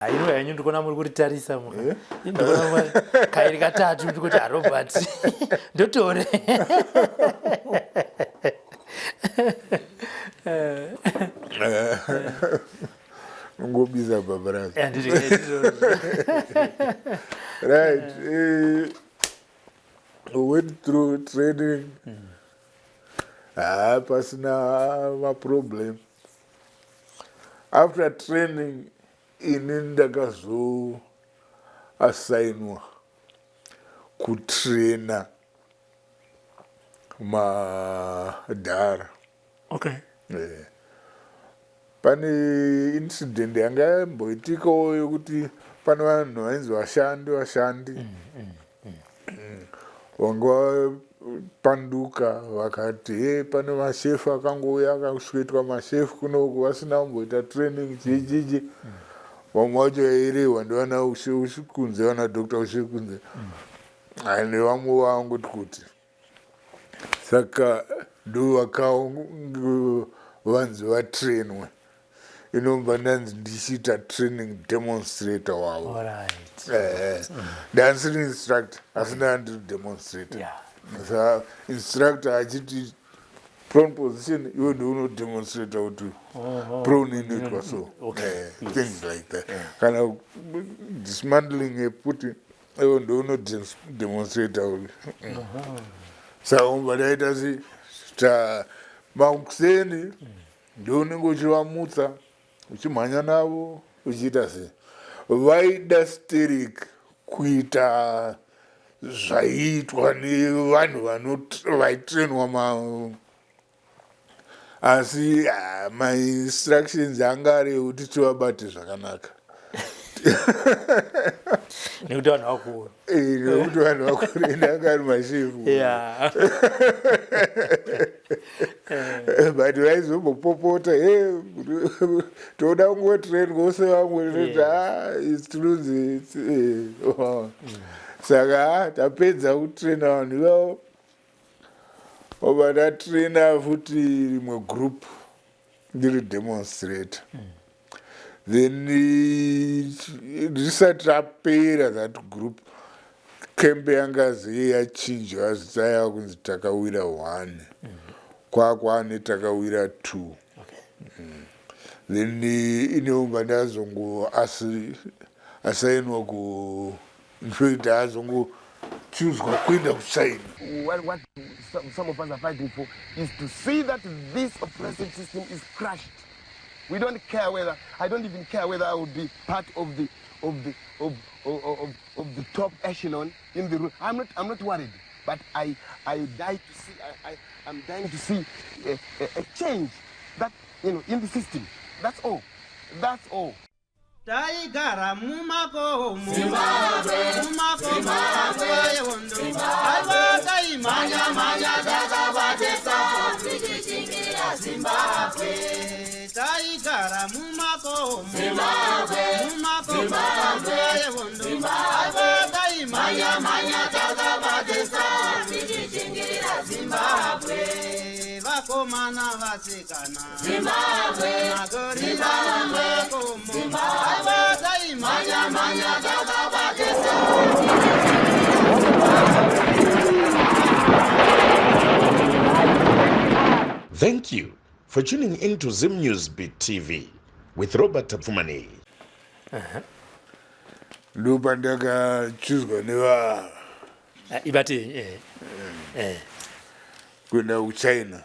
Haino henyu ndikuona muri kuritarisa muka. Eh? Ndikuona kairi katatu ndiri kuti aRobert ndotore. Ngobisa bhabharazi. Right. Eh, we went through training. Ah, pasina maproblem. After training ini ndakazoasainwa kutraina madhara. Okay. Yeah. Pane incident yanga yamboitikawo yokuti pane vanhu vainzi vashandi vashandi vanga vapanduka vakati he pane mashefu akangouya akasvikoitwa mashefu kunoku vasina kumboita training chii chichi vamwe vacho vairehwa ndivana Ushekunze vana Dr Ushekunze nevamwe vangoti kuti saka ndovakavanzi vatrainwe inobva ndanzi ndichiita training demonstrator wavo ndansiri instructor asi ndandiri demonstrator sa instructor achiti prone position iwe ndounodemonstrata kuti prone inoitwa so things like that kana dismantling yeputi iwe ndounodemonstrata kuti saka ubva ndaita se ta makuseni ndounenge uchivamutsa uchimhanya navo uchiita sei vaida sterek kuita zvaiitwa nevanhu vaitrainwa ma asi ah, mainstructions anga ari ekuti tivabate zvakanaka nekuti vanhu vakuru eh, nekuti vanhu vakuru ende anga ari mashefu but vaizombopopota e toda kungotrainwa sevamwe ah, tinonzi eh, oh. Saka ah, tapedza kutraina vanhu ivavo obva tatraina futi rimwe group ndiri demonstrator then risati rapera that group kembe yanga zeye yachinjwa zita yava kunzi Takawira one kwakwane Takawira two Then ineumba ndazongo asainwa ku infact azongochuzwa kuenda kuchina. What some of us are fighting for is to see that this oppressive system is crushed. We don't care whether, I don't even care whether I will be part of the, of the, of, of, of, of the top echelon in the room. I'm not worried, but I die to see, I'm dying to see a change that, in the system. That's all. That's all. Taigara mumakomo mumakomo nguva yehondo aiwa taimhanya mhanya takabatesa tichichingira Zimbabwe taigara mumakomo mumakomo nguva yehondo aiwa taimhanya mhanya takabatesa tichichingira Zimbabwe vakomana vasikana Zimbabwe magorira mumakomo aiwa taimhanya mhanya takabatesa. Thank you for tuning in to Zim News Beat TV with Robert Tapfumani. Ndopandakachuzwa neva Ah, ibate eh. Kuenda kuChina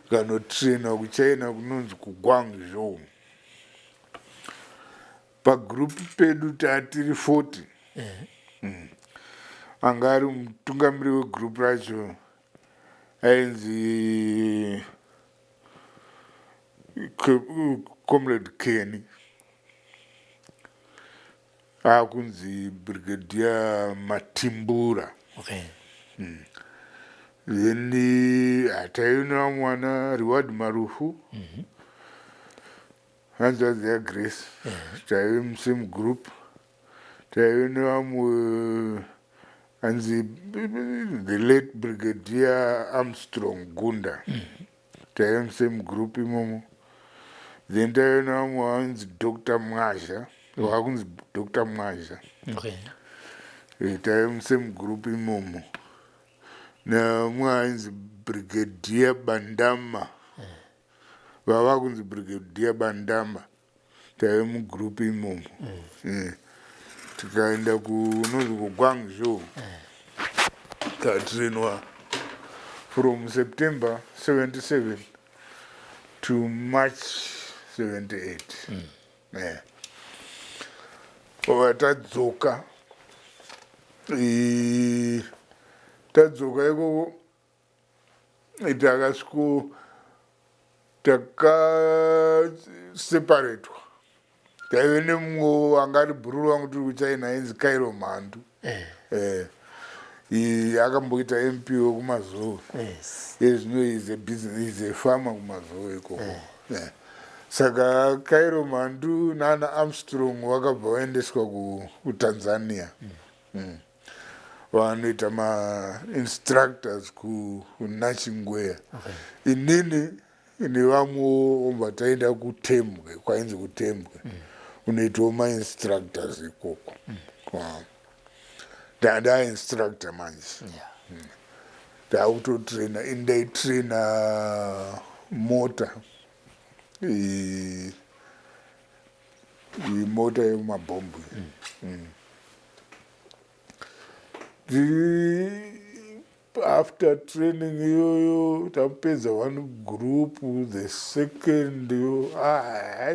kanotraina kuChina kunonzi kuGuangzhou. Pagroup pedu tatiri 40. Anga ari mutungamiri wegroup racho ainzi Comrade Kenny, akunzi Brigadier Matimbura. Then hataiona mwana Reward Marufu, hanzvadzi yaGrace, taive musame group. Taive nevamwe hanzi the late Brigadier Armstrong Gunda, taive musame group imomo. Then taive nevamwe vanzi Dr Mwazha, vakunzi Dr Mwazha. Okay. Eh, taive musame group imomo nevamwe ainzi Brigadier Bandama, vava kunzi Brigadier Bandama, taive mugroup imomo. Tikaenda kunonzi kuGuangzhou, tatrainwa from September 77 to March 78. Obva tadzoka, tadzoka ikoko takasviko takaseparatwa. Taive nemumwe anga ari bhururu wangu tiri kuChina, ainzi Cairo Mhandu. Akamboita MP wekuMazowe. Ezvino is a business, is a farmer kuMazowe ikoko. Saka Cairo Mhandu nana Armstrong vakabva vaendeswa kuTanzania. Vanoita mainstructors kuNachingweya. Inini nevamwewo obva taenda kuTembwe, kwainzi kuTembwe, kunoitawo mainstructors ikoko. Ndainstructor manje. Ndakutotraina, ini ndaitraina mota, mota yemabhombu. After training iyoyo tapedza one group, the second,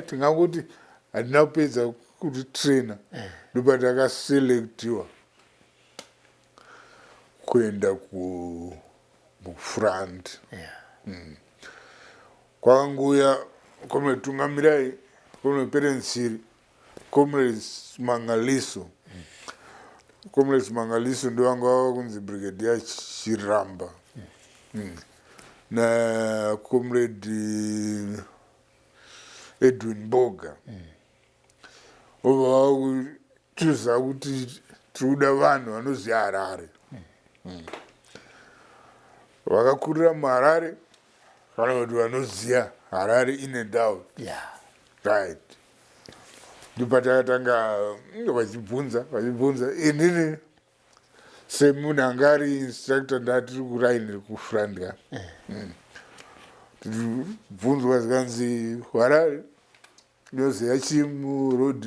tingangoti handina kupedza kuti trainer, ndopa takaselectiwa kuenda kufront. Kwakanguya Comrade Tungamirai, Comrade Perensiri, Comrade Mangaliso. Comrade Mangaliso ndovanga vava kunzi Brigadier Chiramba, naComrade Edwin Boga. Obva vakuchuza kuti tiri kuda vanhu vanoziva Harare, vakakurira muHarare kana kuti vanoziva Harare in and out. Right, ndopatakatanga vachibvunza, vachibvunza inini semunhu anga ari instructor, ndatiri kuraini rekufront ka. Bvunzwa zikanzi Harare inoziva chimu road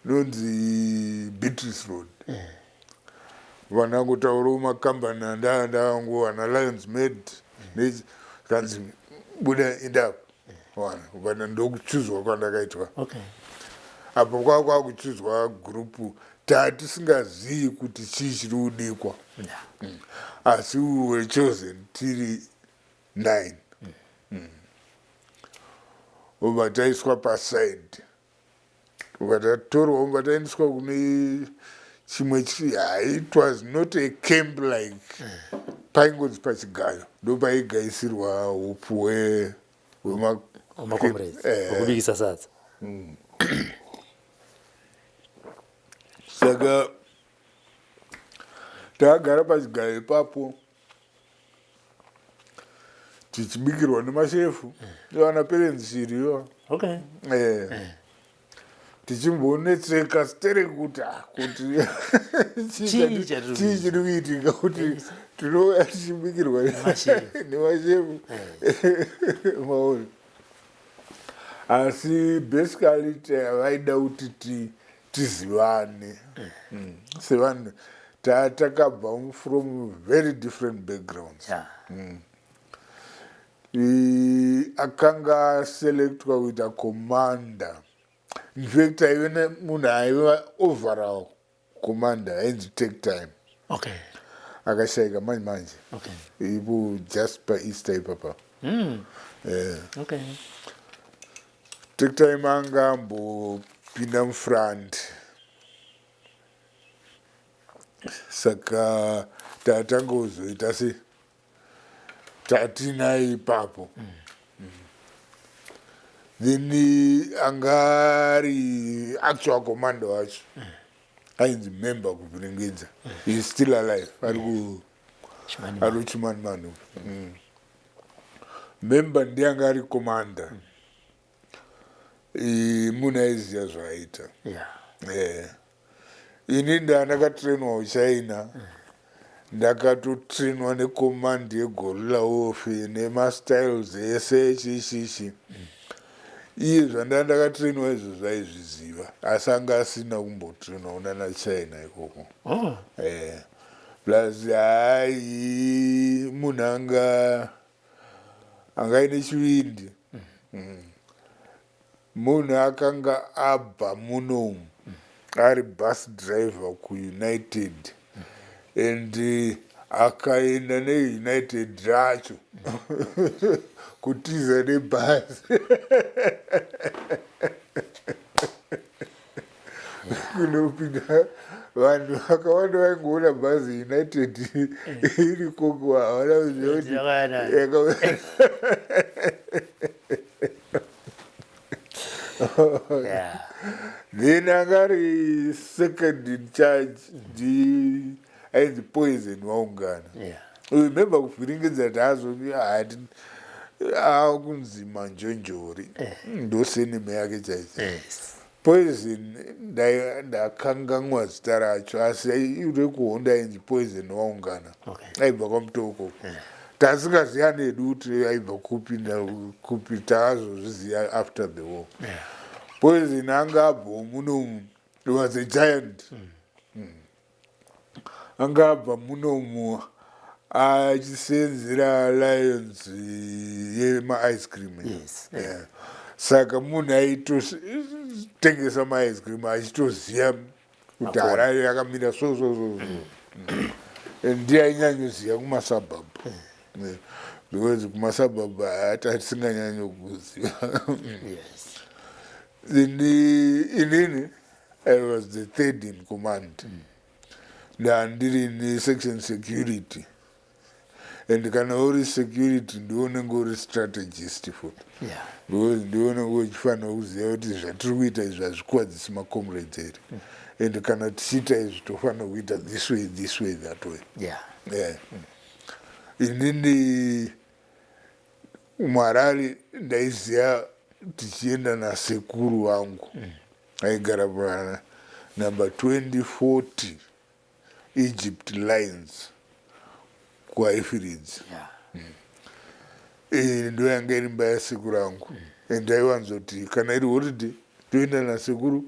inonzi Beatrice Road. Vanangotaurawo makambani andangowana, Lions Made, kanzi buda indapo wana vana. Ndokuchuzwa kwandakaitwa. Apo kwava kwakuchuzwa gurupu, tatisingazivi kuti chii chiri kudikwa. Asi we were chosen tiri 9, obva taiswa paside, ubva tatorwa, ubva taendeswa kune chimwe. It was not a camp like, paingonzi pachigayo, ndo paigaisirwa upfu hwemacomrades hwekubikisa sadza. Saka takagara pachigayo ipapo tichibikirwa nemashefu nevana Perenzishiriwa. Tichimbonetseka sitere kuti kuti Chii chatiri chii chiri kuitika kuti tinouya tichibikirwa Nemashefu. nemashefu mauri. Asi basically vaida kuti tizivane sevanhu takabva from very different backgrounds. Akanga aselectwa kuita commander, in fact aive nemunhu aiva overall commander ainzi Take Time. Akashayika manje manje ipo, just paEaster ipapa. Take Time anga ambopinda mufront, saka tatanga kuzoita se tatinaye ipapo. Then anga ari actual commander wacho ainzi Member Kuvhiringidza. He is still alive, ari ku Chimanimani. Ari kuChimanimani. Member ndiye anga ari commander. Munhu aiziva zvaaita. Ini ndandakatrainwa kuChina, ndakatotrainwa necommand yeguerrilla warfare nemastyles ese chichichi. Iye zvanda ndakatrainwa izvo zvaizviziva, asi anga asina kumbotrainwa kunana China ikoko. Oh. Plus hai, munhu anga angaine chivindi. Munhu akanga abva munomu ari bus driver kuUnited and akaenda neUnited racho kutiza nebhasi kunopinda vanhu vakawanda. Vaingoona bhazi United iri koko, havana kuziva kuti Yakauya. Then anga ari second in charge ndi ainzi Poison Waungana. Remember kuvhiringidza tazo hati akunzi Manjonjori, ndo surname yake chaicho. Poison, ndakanganwa zita racho, asi rekuhonda ainzi Poison Waungana. Aibva kwaMutoko. Tasingaziyani hedu kuti aibva kupi kupi, takazozviziva after the war. Poison anga abvawo munomu. He was a giant. Anga abva munomu achisenzera Lions yemaice cream. Yeah. Saka munhu aitotengesa maice cream achitoziva kuti Harare yakamira so so so so. And ndiye ainyanyoziva kumasuburbs, because kumasuburbs hatatinganyanyokuziva. Inini I was the third in command. Ndandiri nesection security, and kana uri security ndiwe unenge uri strategist futi, because ndiwe unenge uchifanira kuziva kuti zvatiri kuita izvi hazvikuwadzisi macomrades here, and kana tichiita izvi tofanira kuita this way, this way, that way. Yeah. Inini muHarare ndaiziva tichienda nasekuru vangu aigara panumber 2040 Egypt Lines kuHighfields. Ndo yanga iri imba yasekuru angu, and aiwanzoti kana iri holiday toenda nasekuru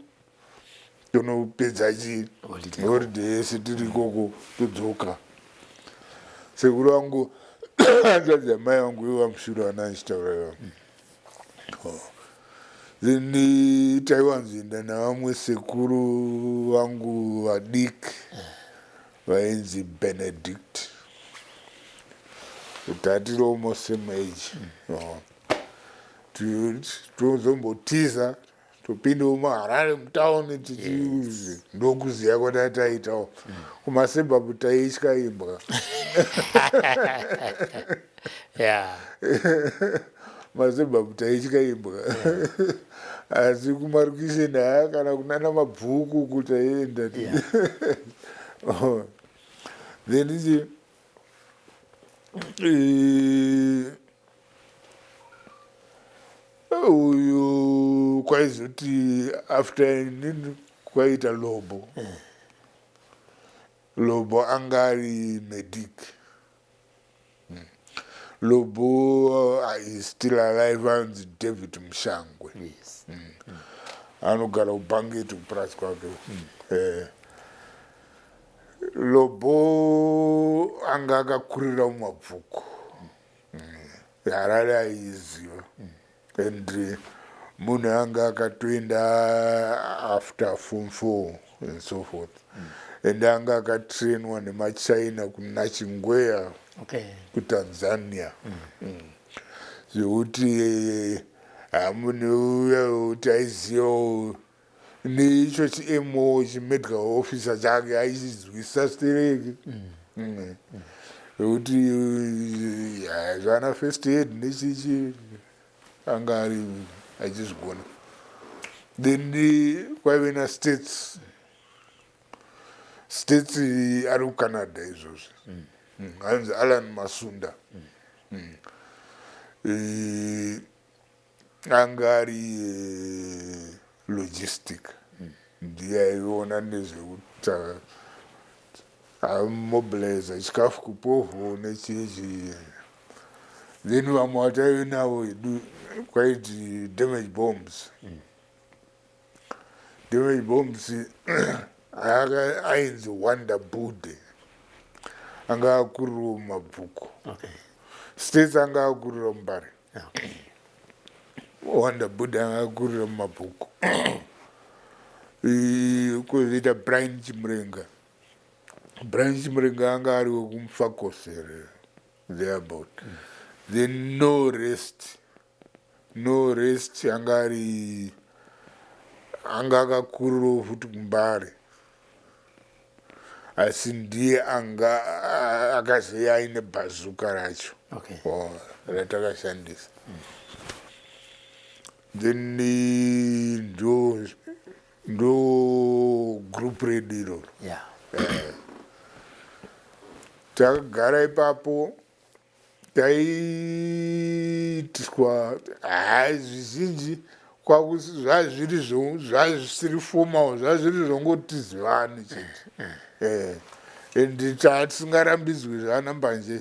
tonopedza chi Holiday. Holiday yese tiri ikoko, todzoka. Sekuru vangu hanzvadzi yamai vangu ivo vamushure vana ndichitaura ivavo. Oh. Then taiwanzoenda navamwe sekuru vangu vadiki vainzi Benedict, tatiri almost same age. Oh. Tozombotiza topindawo muHarare mutauni tichi ndokuziva kwatataitawo. Kumasuburbs taitya imbwa. Masuburbs taitya imbwa, asi kumarukisheni haya kana kunana Mabvuku kutaienda. Oh. Then ichi uyu kwaizoti after inini kwaita Lobo. Lobo anga ari medic. Lobo is still alive, anzi David Mushangwe. Anogara kuBhangeti kupurazi kwake. Lobo anga akakurira muMabvuku. Harare aiiziva, and munhu anga akatoenda after form 4 and so forth, and anga akatrainwa nemaChina kuNachingwea kuTanzania. Zvekuti hamunhu uya kuti aizivawo neicho chiMO, chimedical officer chake aichinzwisisa stereki, zvekuti zvana first aid nechichi anga ari achizvigona. Then kwaive naStates. States ari kuCanada izvozvi. Anzi Alan Masunda. Anga ari logistic, ndiye aiona nezvekuti amobiliza chikafu kupovho nechichi. Then vamwe vataive navo hedu kwaiti Damage Bombs. Damage Bombs ainzi Wonder Bude, anga akurirawo muMabvuku. States anga akurira muMbare. Wonder Bude anga akurira muMabvuku. Kwozoita Brian Chimurenga. Brian Chimurenga anga ari wekuMufakosere thereabout. Then No Rest. No Rest anga ari, anga akakurirawo futi kuMbare, asi ndiye anga akazouya aine bazooka racho. Oh, ratakashandisa. Then ndo group redu iroro. Takagara ipapo, taiitiswa hai zvizhinji, zvazviri zvazvisiri formal, zvazviri zvongotizivani chete. And tatisingarambidzwi zvana mbanje.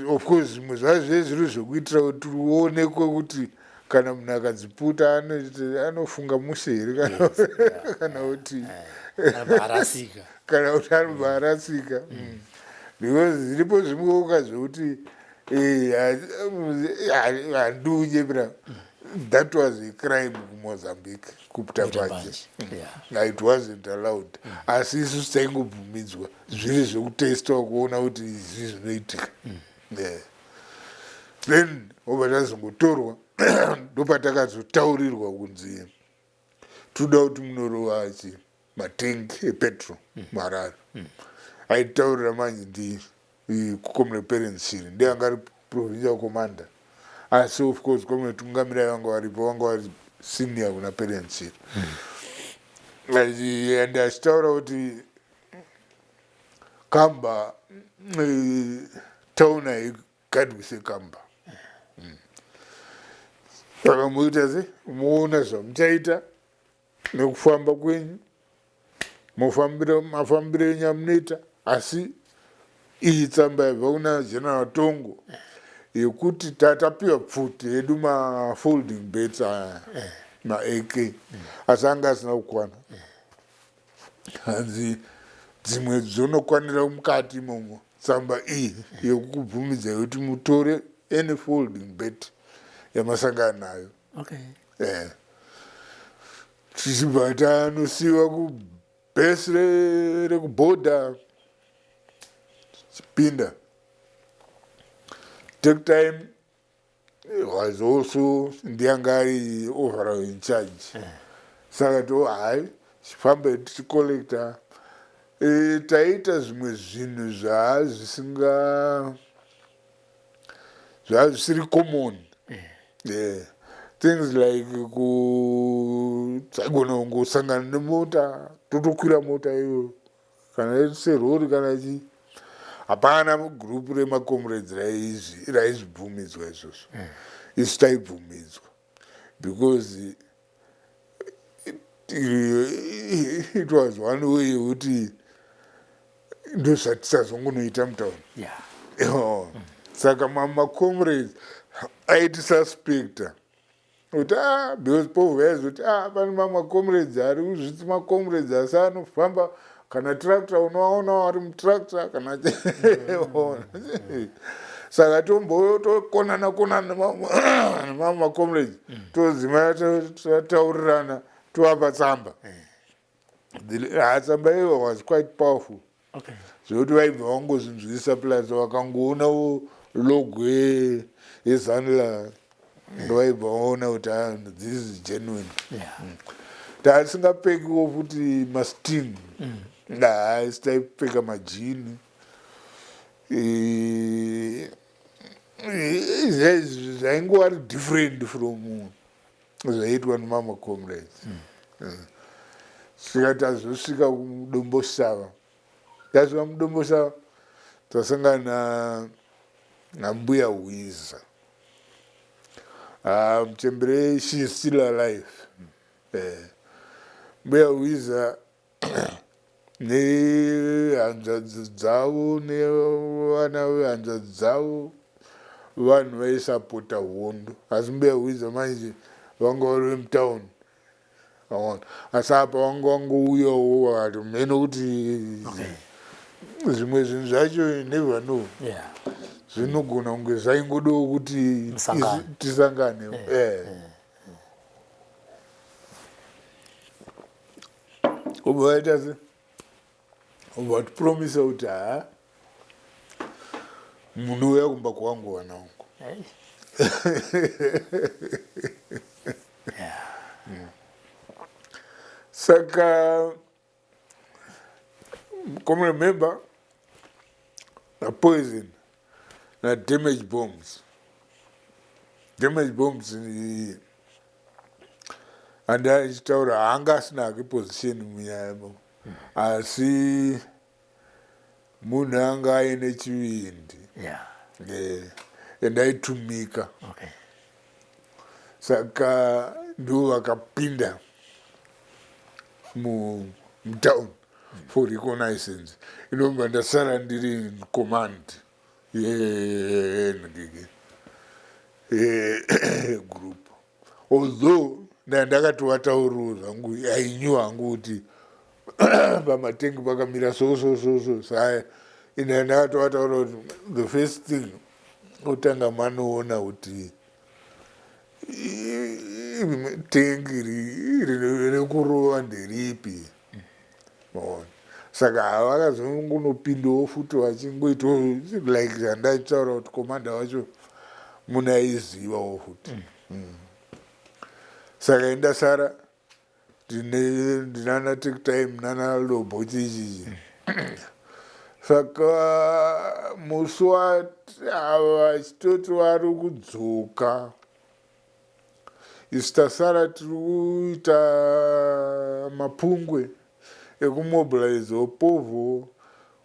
Of course zvimwe zvazve zviri zvekuitira kuti uonekwe kuti kana munhu akadziputa anofunga mushe here, kana kuti arasika. Kana kuti anobva arasika, because zviripo zvimweoka zvekuti handiunyepera, that was a crime kuMozambique kuputa mbanje. It wasn't allowed, asi isusu taingobvumidzwa zviri zvekutestwa kuona kuti izvi zvinoitika. Then obva tazongotorwa, ndopatakazotaurirwa kunzi toda kuti munorova chi matengi epetrol muHarare. Aitaurira manje ndi Comrade Perence Shiri, ndiye anga ari provincial commander, asi of course Comrade Tungamirai vanga varipo, vanga vari senior kuna Perence Shiri. And achitaura kuti kamba, town haigadwi sekamba. Saka muita se muona zvamuchaita nekufamba kwenyu, mufambiro, mafambiro enyu amunoita. Asi iyi tsamba yabva kuna General Tongo yekuti tatapiwa pfuti yedu, mafolding bats aya, maAK, asi anga asina kukwana. Hanzi dzimwe dzonokwanira mukati imomo. Tsamba iyi yekukubvumidzai kuti mutore any folding bat yamasangana nayo. Tichibva tanosiyiwa kubhesi rekubhodha, chipinda. Take Time was also, ndiyanga ari overall in charge. Saka to hai chifambe tichicollecta. Taiita zvimwe zvinhu zvaazvisinga, zvazvisiri common. Yeah. Things like taigona kungosangana nemota, totokwira mota iyoyo, kana serori kana chii. Hapana gurupu remacomrades raizvibvumidzwa izvozvo. Isu taibvumidzwa because it was one way yekuti ndozvatisazongonoita mutauni. Saka macomrades aitisuspecta kuti a because povho yaizoti a pane mamwe macomrades ari kuzviti macomrades, asi anofamba kana tractor, unovaona ari mutractor kana. Saka tombotokonana konana nemamwe macomrades, todzimara tataurirana, tovapa tsamba. Ha, tsamba iyo was quite powerful zvekuti vaibva vangozvinzwisa. Plus vakangoonawo logo yeZANLA, vaibva vaona kuti ah, this is genuine. Taasingapfekiwo futi masting. Haisi, taipfeka majini. Zvaingova ri different from zvaiitwa nemamwe comrades. Svika tazosvika kuDombosava, tasvika muDombosava tasangana nambuya Hwiza. Ah, muchembere she is still alive. Eh. Mbuya Wiza nehanzvadzi dzavo nevana vehanzvadzi dzavo vanhu vaisapota hondo asi mbuya Wiza manje vanga vari vemutown vaona asi apa vanga vangouyawo vakati mheno kuti zvimwe zvinhu zvacho never know zvinogona kunge zvaingodawo kuti tisangane eh. Obva vaita se obva vatipromisa kuti haa munouya kumba kwangu vana vangu. Saka comrade member na poison na damage bombs damage bombs and achitaura haanga asina hake position munyaya mo asi munhu anga aine chivindi yeah. Eh, and aitumika okay. Saka ndo vakapinda mutown for reconnaissance inobva ndasara ndiri in command yengege group although ndandakatovatauriro zvangu i knew hangu kuti pamatengi pakamira so so so so saya ine ndakatovataura kuti the first thing otanga manoona kuti tengi rekurova nderipi maona saka havakazongonopindawo futi vachingoitawo like zvandaitaura kuti komanda wacho munhu aizivawo futi mm. mm. Saka indasara ndinana take time nana lobo chichichi saka musi vachitoti vari kudzoka isu tasara tiri kuita mapungwe ekumobilize povho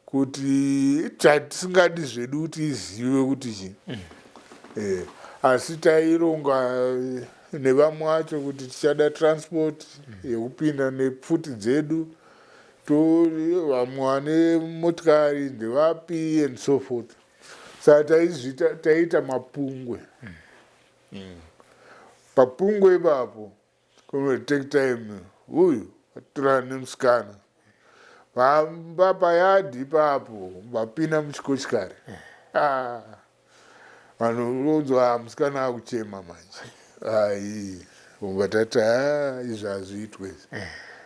kuti tatisingadi zvedu kuti izive kuti chii mm. eh, asi taironga nevamwe vacho kuti tichada transport mm. yekupinda nepfuti dzedu to vamwe vane motikari ndevapi and so forth saka taizviita taiita mapungwe mm. mm. papungwe ipapo Comrade take time uyu atorana nemusikana vamba payadhi ipapo vapinda muchikochikari ah, vanhu unonzwa ah, musikana akuchema manje ai vobva tati ah, izvi hazviitwe izvi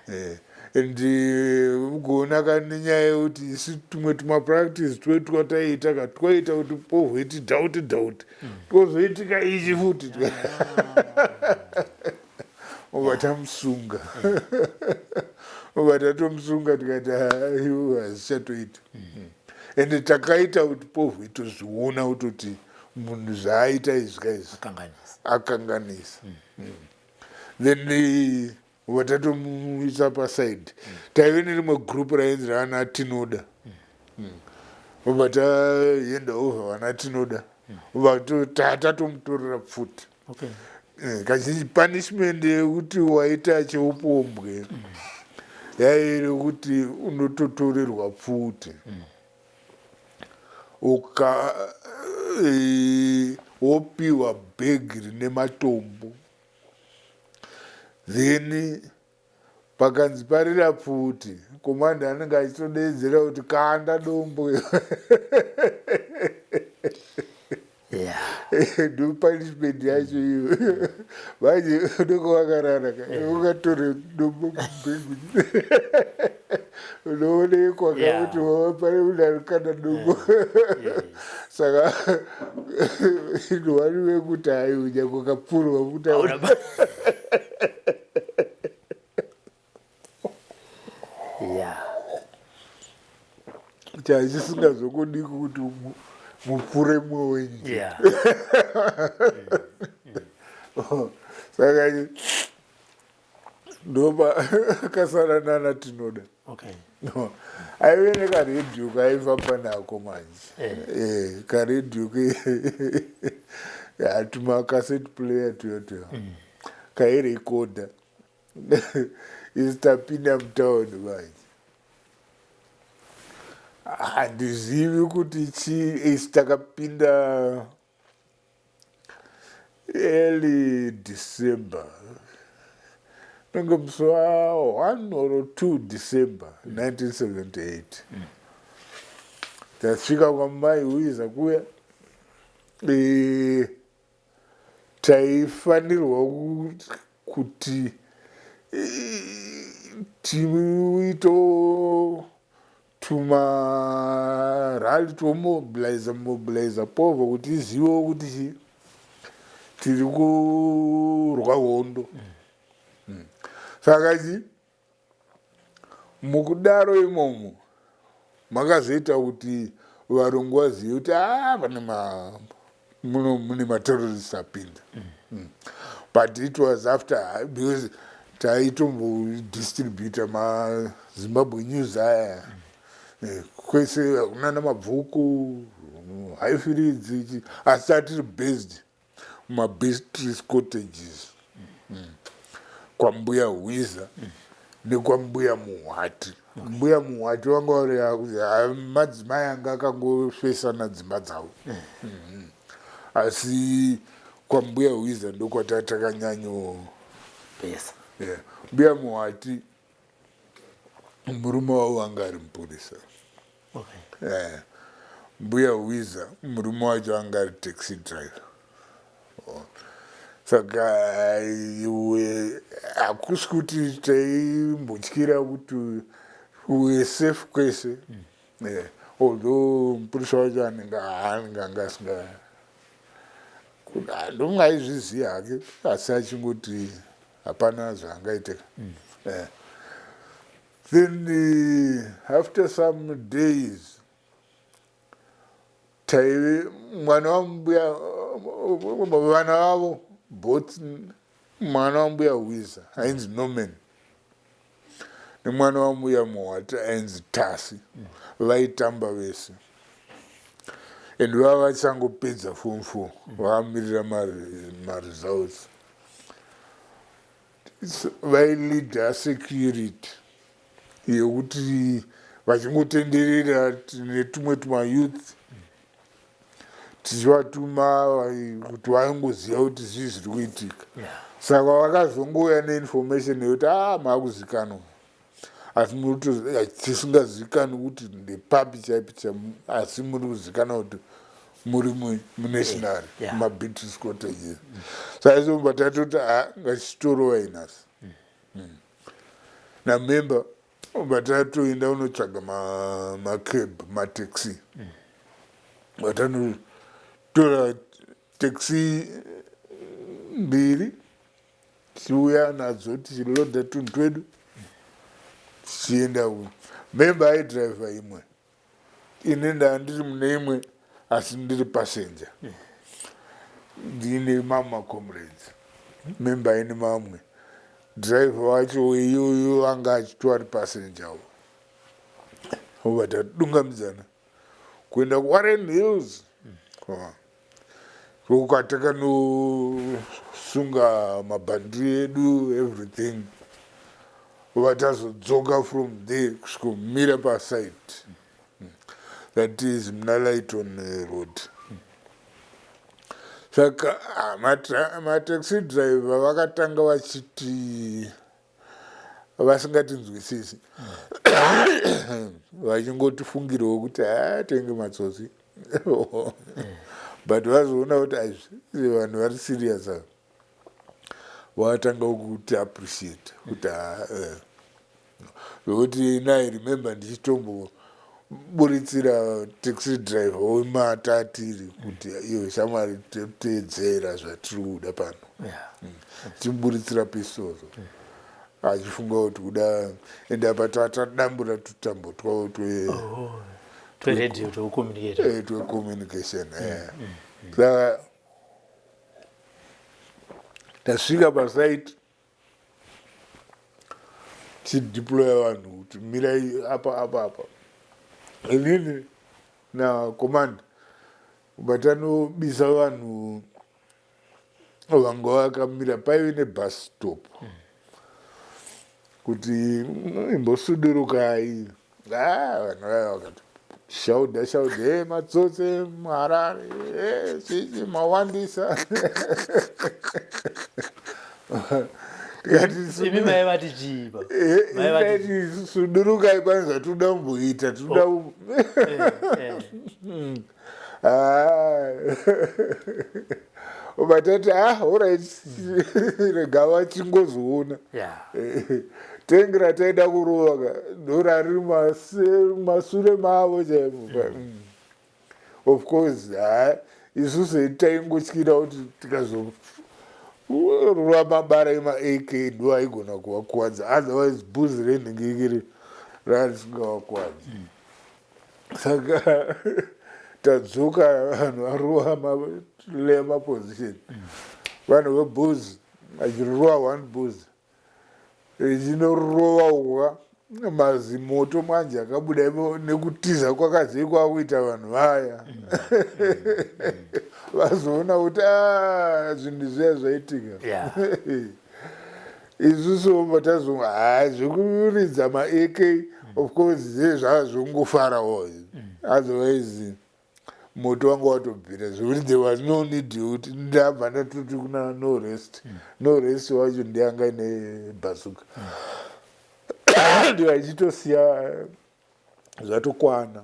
eh. And ugoona ka nenyaya yekuti isu tumwe tumapractice twedu twataiita ka twaita kuti pohweti dhauti dhauti twozoitika ichi futi obva tamusunga obva tatomusunga tikati aiwa hazvichatoita ende takaita kuti povhu itozviona kutoti munhu zvaaita izvi ka izvi akanganisa mm. Then Ubva tatomuisa paside. Taive nerimwe group rainzi raana Tinoda. Ubva taenda over vana Tinoda. Ubva tatomutorera pfuti. Okay. Eh, kazhinji punishment yekuti waita cheupombwe yairi kuti unototorerwa pfuti. Uka eh, wopiwa bhegi rine matombo. Then pakanzi parira pfuti komanda anenge achitodeedzera kuti kanda dombo ndo punishment yacho iyo manje unenge wakarara ka ukatore dombo mubhegi unoonekwa ka kuti pane munhu arikanda dombo saka wani wekuti hayi unyangwe ukapfurwa futi chachisingazokudiki kuti mupfure mumwe wenyu saka ndopakasara nana tinoda okay. No. Aive nekaredhiyo kaaifamba nako manje eh. Eh, karedhiyo ke Tuma cassette player tuyo tuyo kairekodha. Isi tapinda mutauni manje, handizivi kuti chii. Isi takapinda early December, nenge musi wa1 or 2 December 1978. Tasvika kwamai Wiza kuya, taifanirwa kuti tiito tumarally, tomobiliza mobiliza povho kuti izivewo kuti chi tiri kurwa hondo. Saka chi mukudaro imomo makazoita kuti varungu vazive kuti a pane muno mune materrorist apinda. But it was after, because taitombodistributa maZimbabwe News aya kwese kunana Mabvuku, Highfields, asi tatiri based mumaBeatrice Cottages kwambuya Hwiza nekwambuya Muhwati. Mbuya Muhwati vanga vari madzimai anga akangofesana dzimba dzavo. Asi kwambuya Hwiza ndokwata takanyanyo pesa. Yeah. Mbuya Muhwati murume wavo anga ari mupurisa. Yeah. Mbuya Hwiza murume wacho anga ari taxi driver. Oh. Saka iwe hakusi kuti taimbotyira kuti uwe safe kwese. Yeah. Although mupurisa wacho anenge anga asinga ndomwe aizviziva hake, asi achingoti hapana zvaangaitika. Yeah. Then after some days taive mwana wambuya, vana vavo both, mwana wambuya Hwiza ainzi Norman nemwana wambuya Muhwati ainzi Tasi, vaitamba vese and vava vachangopedza Form 4, vakamirira maresults. Vaileada security yekuti vachingotenderera netumwe tumayouth tichivatuma kuti vaingoziva kuti zvii zviri kuitika. Saka vakazongouya neinformation yekuti a maakuzikanwa, asi tisingazivikanwi kuti ndepapi chaipi, asi muri kuzikanwa kuti muri munational mumaBeatrice Cottages. Saka izomba tatoti a ngachitorovai nhasi namemba. Vatatoenda unotsvaga macab, mataxi. Vatanotora taxi mbiri, tichiuya nadzo, tichilodha tunhu twedu, tichienda. Memba aidhiraivha imwe, ini ndandiri mune imwe, asi ndiri passenger, ndine mamwe macomrades. Memba aine mamwe, dhiraivha wacho iyoyo anga achitori passenger. Obva tatudungamidzana kuenda kuWarren Hills kwataakanosunga mabhandiri edu, everything. Vatazodzoka from there kusvikomira pasite, that is muna Lighton Road. Saka mataxi driver vakatanga vachiti vasingatinzwisisi, vachingotifungirawo kuti hatenge matsotsi, but vazoona kuti aizvi vanhu vari serious ava, vakatanga kuti appreciate kuti zvokuti nai remember ndichitomboburitsira taxi driver wematatiri kuti iyo shamwari, teedzera zvatiri kuda pano. Tichimuburitsira pistozo achifunga kuti kuda, ende apa tatadambura tutambo twavo tweredio twekucommunicate. Twecommunication. Saka tasvika pasite, tichideploya vanhu kuti mirai apa, apa, apa, inini nacommander, vatanobisa vanhu. Vanga vakamira paive nebus stop kuti imbosudurukai. Ah, vanhu vaya vakati shaudha shaudha, e matsotsi emuHarare, e chichi mawandisa. Tikati Imi maivati chii baba? Maivati Eh, sudurukai pane zvatinoda kumboita, tinoda Oh. Ah. Vatati ah, alright, rega vachingozoona. Tengi rataida kurova ka ndorari masure mavo chaimo. Of course ha isusu taingotyira kuti tikazorova mabara ema-AK ndo aigona kuvakuwadza, otherwise bhuzi renhingikiri rarisingavakuwadzi. Saka tadzoka, vanhu varova malema position, vanhu vebhuzi vachirova one bhuzi richinorova uka mazimoto manje akabuda imo nekutiza kwakazei kwakuita vanhu vaya vazoona kuti "Ah, zvinhu zviya zvaitika." Isusu omba tazo ha zvekuridza maAK, of course zve zvazvongofarawo, otherwise moto wanga watobvira zvekuti there was no need yekuti ndabva ndatoti kuna no rest. No rest wacho ndianga ine bazooka, ndiyo achitosiya zvatokwana.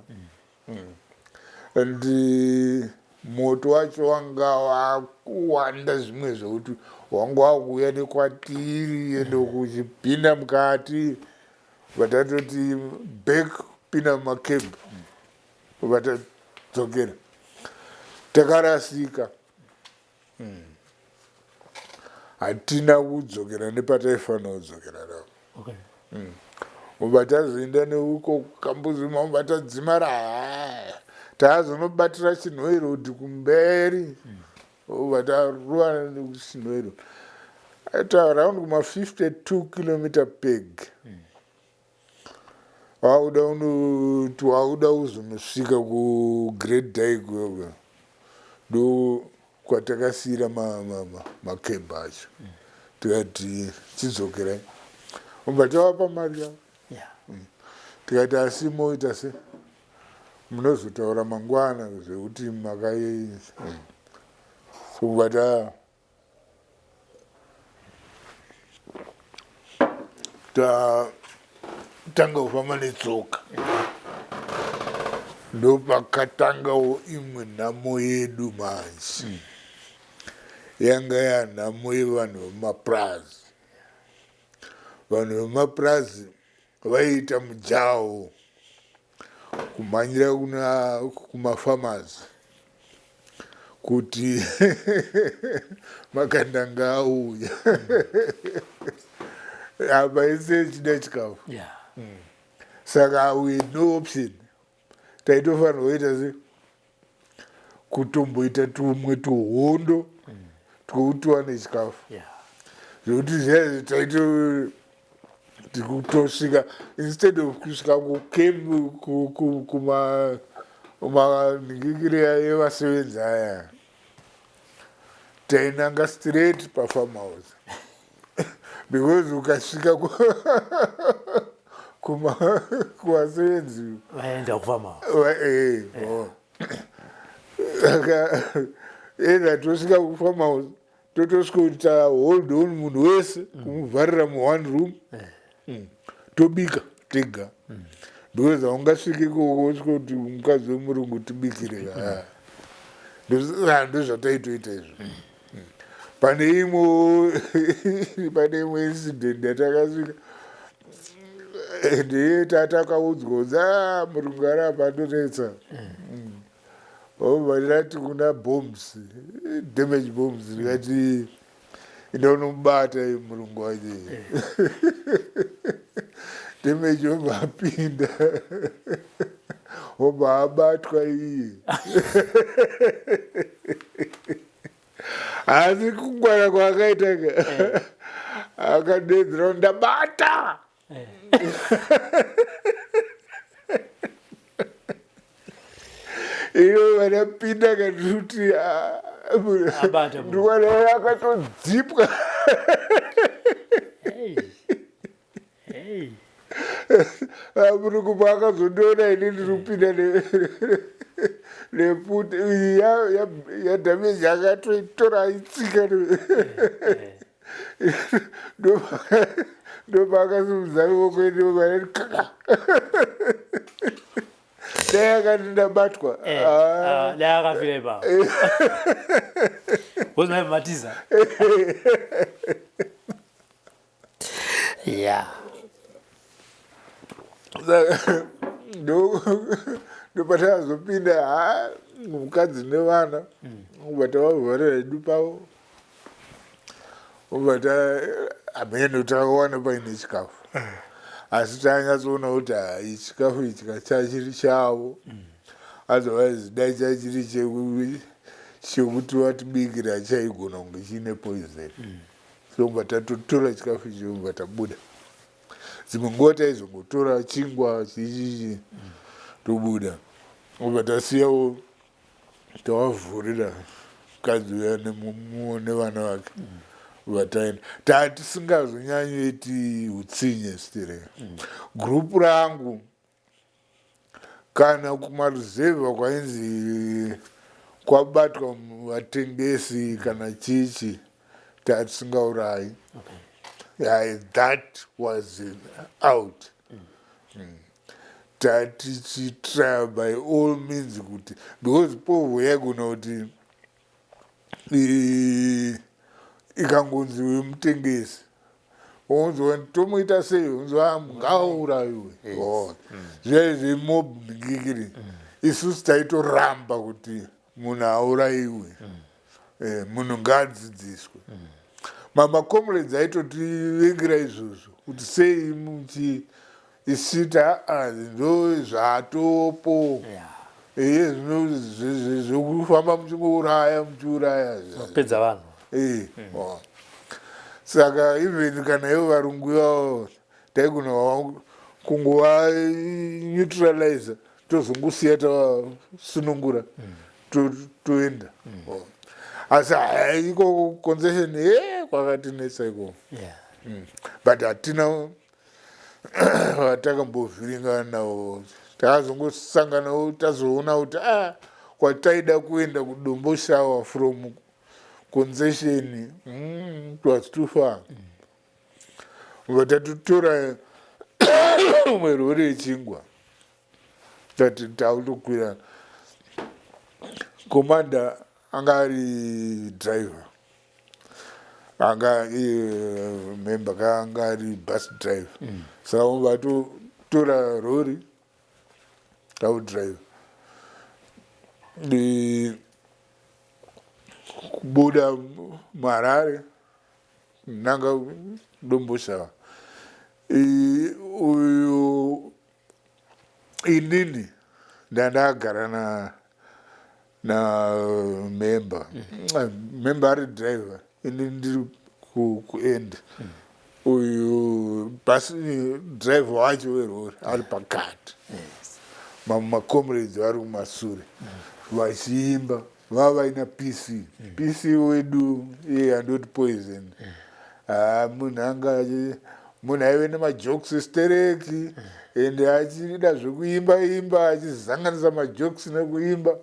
And moto wacho wanga wakuwanda zvimwe zvekuti wanga wakuuya nekwatiri ende kuchipinda mukati. Vatatoti back, pinda mumacamp, vatadzokera takarasika. Hatina kudzokera nepataifanira kudzokera napo. Ubva tazoenda neuko kambuzima, ubva tadzimara tazonobatira Chinhoyi Road kumberi, ubva tarovana nekuChinhoyi Road, aita around kuma 52 kilometer peg. Wakuda unoti wakuda kuzonosvika kuGreat Dyke uko, ndo kwatakasiyira macamp acho. Tikati chidzokerai, ubva tavapa mari yavo. Tikati asi moita se munozotaura mangwana zvekuti makai. So ta tatanga kufamba netsoka, ndopakatangawo imwe nhamo yedu manje, yanga yanhamo yevanhu vemumapurazi. Vanhu vemumapurazi vaiita mujaho kumhanyira kuna kumafamazi kuti makandanga auya apa ese echida chikafu. Saka we had no option, taitofanirwa kuita se kutomboita tumwe tuhondo twekuti tiwane chikafu. Zvekuti zviya taito tikutosvika, instead of kusvika kucamp kuma manhingikiri evasevenzi aya, tainanga straight pafarm house, because ukasvika kuvasevenzi Vaenda kufarm house. Oh. Saka either tosvika kufarm house, totosvika kuti tahold on munhu wese, kumuvharira muone room, tobika tega, because haungasviki ikoko usvika kuti mukadzi wemurungu tibikire. Ndo zvataitoita izvo. Pane imwe incident yatakasvika, ndiye tatakaudzwa kunzi a murungu ari apa andonetsa. Obva ndati kuna bombs, damage bombs, ndikati indonomubata murungu wacho. Damage obva apinda, obva abatwa iye, asi kungwara kwaakaita ka, akadedzera kuti ndabata. Iyo vanapinda kati kuti Abata munhu. Ndikuona akatodzipwa. Hey. Hey. Murungu paakazondiona ini ndiri kupinda nepfuti iyi yadhameji akatoitora aitsika. Ndopaakasimudza ruoko ine kaka. Dai akati ndabatwa. Eh, ah, dai akafira ipapo. Wozimai matiza. Yeah. Ndopatazopinda ha mukadzi nevana, ubva tavavharira hedu pavo, ubva ta hameno takawana paine chikafu, asi tanyatsoona kuti hai, chikafu ichi chachiri chavo, otherwise dai chachiri chekuti vatibikira chaigona kunge chiine poison. So ubva tatotora chikafu ichi, ubva tabuda. Dzimwe nguva taizongotora chingwa chichichi tobuda, ubva tasiyawo tawavhurira mukadzi uya nevana vake, ubva taenda. Tatisingazonyanyoiti utsinye still. Gurupu rangu kana kumaruzevha kwainzi kwabatwa vatengesi kana chichi, tatisingaurayi. Yeah, that was out. Tatichitry by all means kuti, because povho yaigona kuti ikangonzi wemutengesi, unzwa tomuita sei, unzwa ngaaurayiwe. Oh, zviya zvemob ngikiri, isusu taitoramba kuti munhu aurayiwe. Munhu ngaadzidziswe. Mamacomrades aitotivengera izvozvo kuti sei muchi isita ndo zvatopo. Iye zvino zvekufamba muchingouraya muchiuraya. Pedza vanhu. Oh. Saka even kana ivo varungu ivavo taigona kungova neutralizer, tozongosiya tavasunungura, toenda. Oh. Asi hai, ikoko concession e kwakatinetsa ikoko. But hatina vatakambovhiringana navo. Takazongosanganawo tazoona kuti a kwataida kuenda kuDomboshawa from concession, it was too far. Vatatotora umwe rori yechingwa, tati tautokwira. Commander anga ari driver, anga member kaanga ari bus driver. Saka vatotora rori taudriver kubuda muHarare nanga Domboshava. Uyu inini ndandagara na member, member ari driver, ini ndiri kuend, uyu bus driver wacho werori ari pakati, mamwe macomrades vari kumasure vachiimba vava vaina PC. PC wedu iye andoti Poison. Ah, munhu anga munhu aive nemajokes stereki, ende achida zvekuimba imba, achizanganisa majokes nekuimba.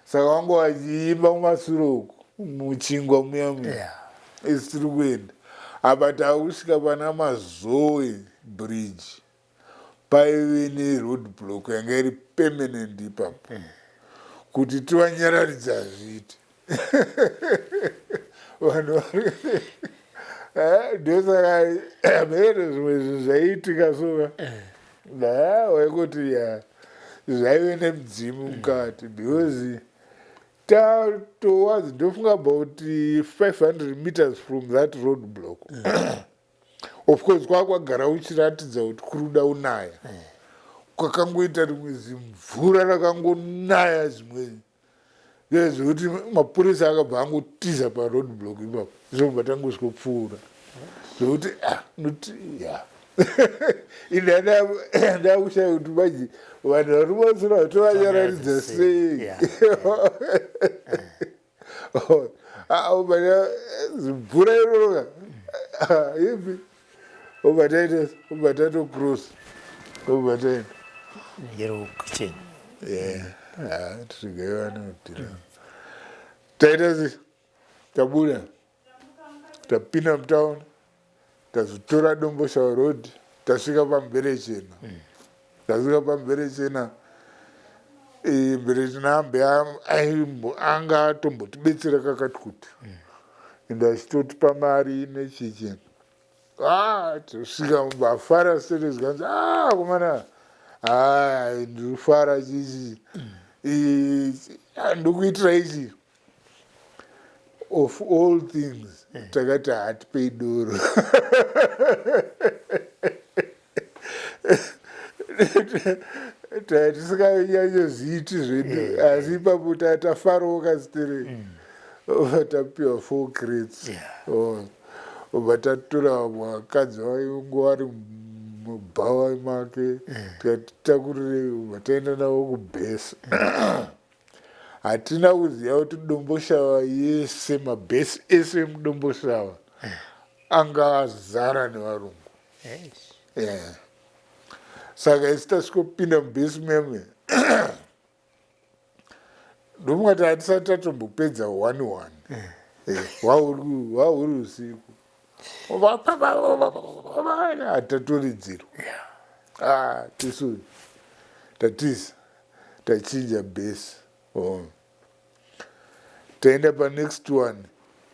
Saka vanga vachiimba mumasure uku muchingwa muya muya. Isi tiri kuenda apa, taakusvika pana Mazowe Bridge, paive neroad block yanga iri permanent ipapo. Kuti tivanyararidza hazviiti, vanhu vari ndosaka mhene zvimwe zvinhu zvaiitika soka waikuti ya zvaive nemudzimu mukati, because tatowazi ndofunga about 500 meters from that road block, of course kwakwagara uchiratidza kuti kuri kuda unaya, kwakangoita rimwe zimvura rakangonaya zvimwe zvekuti mapurisa akabva angotiza paroad block ipapo, zvobva tangosvikopfuura zvekuti ah, noti ya ini ndakushaya kuti manje vanhu vari kubatsira tovanyararidza sei. Mvura iroroka ipi, obva taita, obva tatocross, obva taenda yero kitchen. Tirigai vanodhira. Taita se tabuda, tapinda mutown, tazotora Domboshawa Road, tasvika paMberechena. Tasvika paMberechena, Mberechena ambe anga atombotibetsera kakati kuti, ende achitotipa mari nechichi. Tosvika mubafara sere, zvikanzi, "Komana, ndiri kufara chichi, ndikuitira ichi." Of all things, takati hatipei doro. Tisinganyanyoziiti zvedu, asi ipapo tafarawo kasiterei. Obva tapiwa four crates. Obva tatora vakadzi vaingo vari mubhawa make, tikati takurirei. Obva taenda navo kubhesi. Hatina kuziva kuti Domboshava yese, mabhesi ese emuDomboshava anga azara nevarungu. Yeah. Saka isi tasvikopinda mubhesi meme, ndomungati hatisati tatombopedza one one. Hwauri usiku, hatatoridzirwa. Tisu tatiza, tachinja bhesi. Oh. Taenda panext one,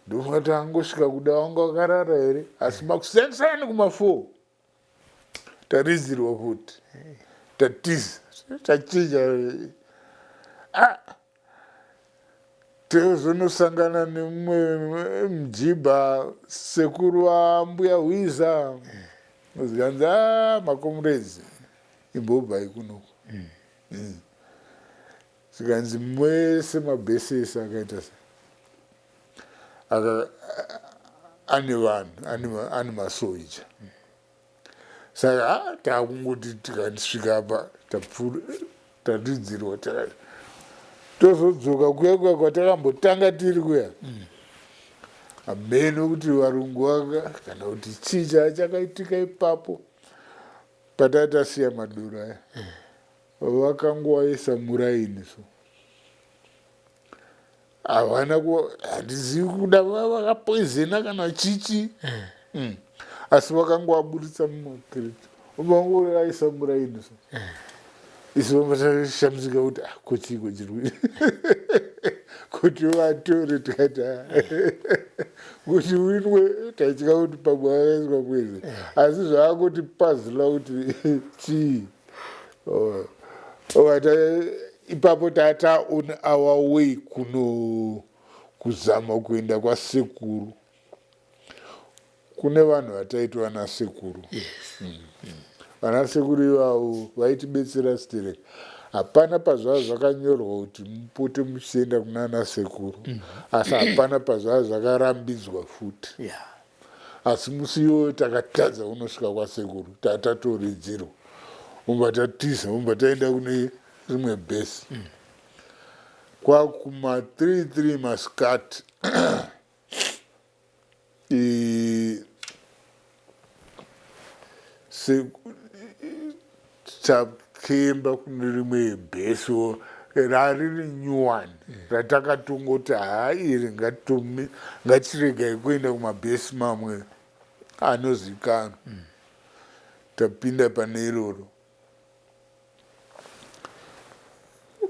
ndomungati angosvika kuda wanga wakarara here, asi makusenisani kuma4 taridzirwa futi. Tatiza, tachinja. Tozonosangana nemumwe mujibha, sekuru vambuya Hwiza. Zikanzi, "A, macomrades, imbobvai kunoku." Zikanzi mese mabhesi ese akaita se ane vanhu, ane masoja. Saka takungoti tikasvika apa, taridzirwa, tozodzoka kuya kuya kwatakambotanga tiri kuya. Hameno kuti varungu vaka kana kuti chii chaa chakaitika ipapo. Pataa tasiya madoro aya, vakangoaisa muraini, so havana, handizivi kuda vakapoizena kana chichi. Asi vakangoaburitsa mumakreti, vangoaisa muraini. So isu vambatashamisika kuti, "Ah, kochiko chiri kuti vatore?" Tikati, "Ah, kuti winwe." Taitya kuti pamwe vakaiswa poison, asi zvaakoti pazila kuti chii. Oh. Ipapo tata on our way kuno kuzama kuenda kwasekuru, kune vanhu vataiti vana sekuru. Vana sekuru ivavo vaitibetsera sterek. Hapana pazvava zvakanyorwa kuti mupote muchienda kunana sekuru, asi hapana pazvava zvakarambidzwa futi. Asi musi iyoyo takatadza kunosvika kwasekuru, tatatoridzirwa, ubva tatiza, ubva taenda kune rimwe bhesi. Kwakuma 33 masikati, takemba kune rimwe bhesiwo rariri nyuwani ratakatongoti, "Ha, iri ngatiregai kuenda kumabhesi mamwe anozikanwa." Tapinda pane iroro,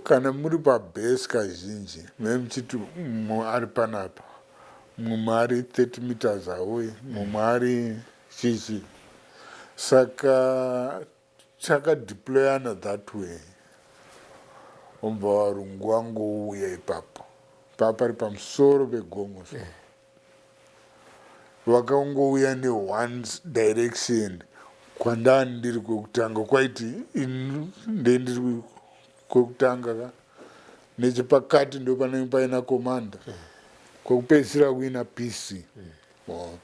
kana muri pabhesi kazhinji me muchiti mumwe ari panapa, mumwe ari 30 meters away, mumwe ari chichi. Saka takadeployana that way. Obva varungu vangouya ipapo, papari pamusoro pegomo, so vakangouya neone direction. Kwandani ndiri kwekutanga, kwaiti ndendiri kwekutanga ka, nechepakati ndo panenge paina commander, kwekupedzisira kuina PC. Oh.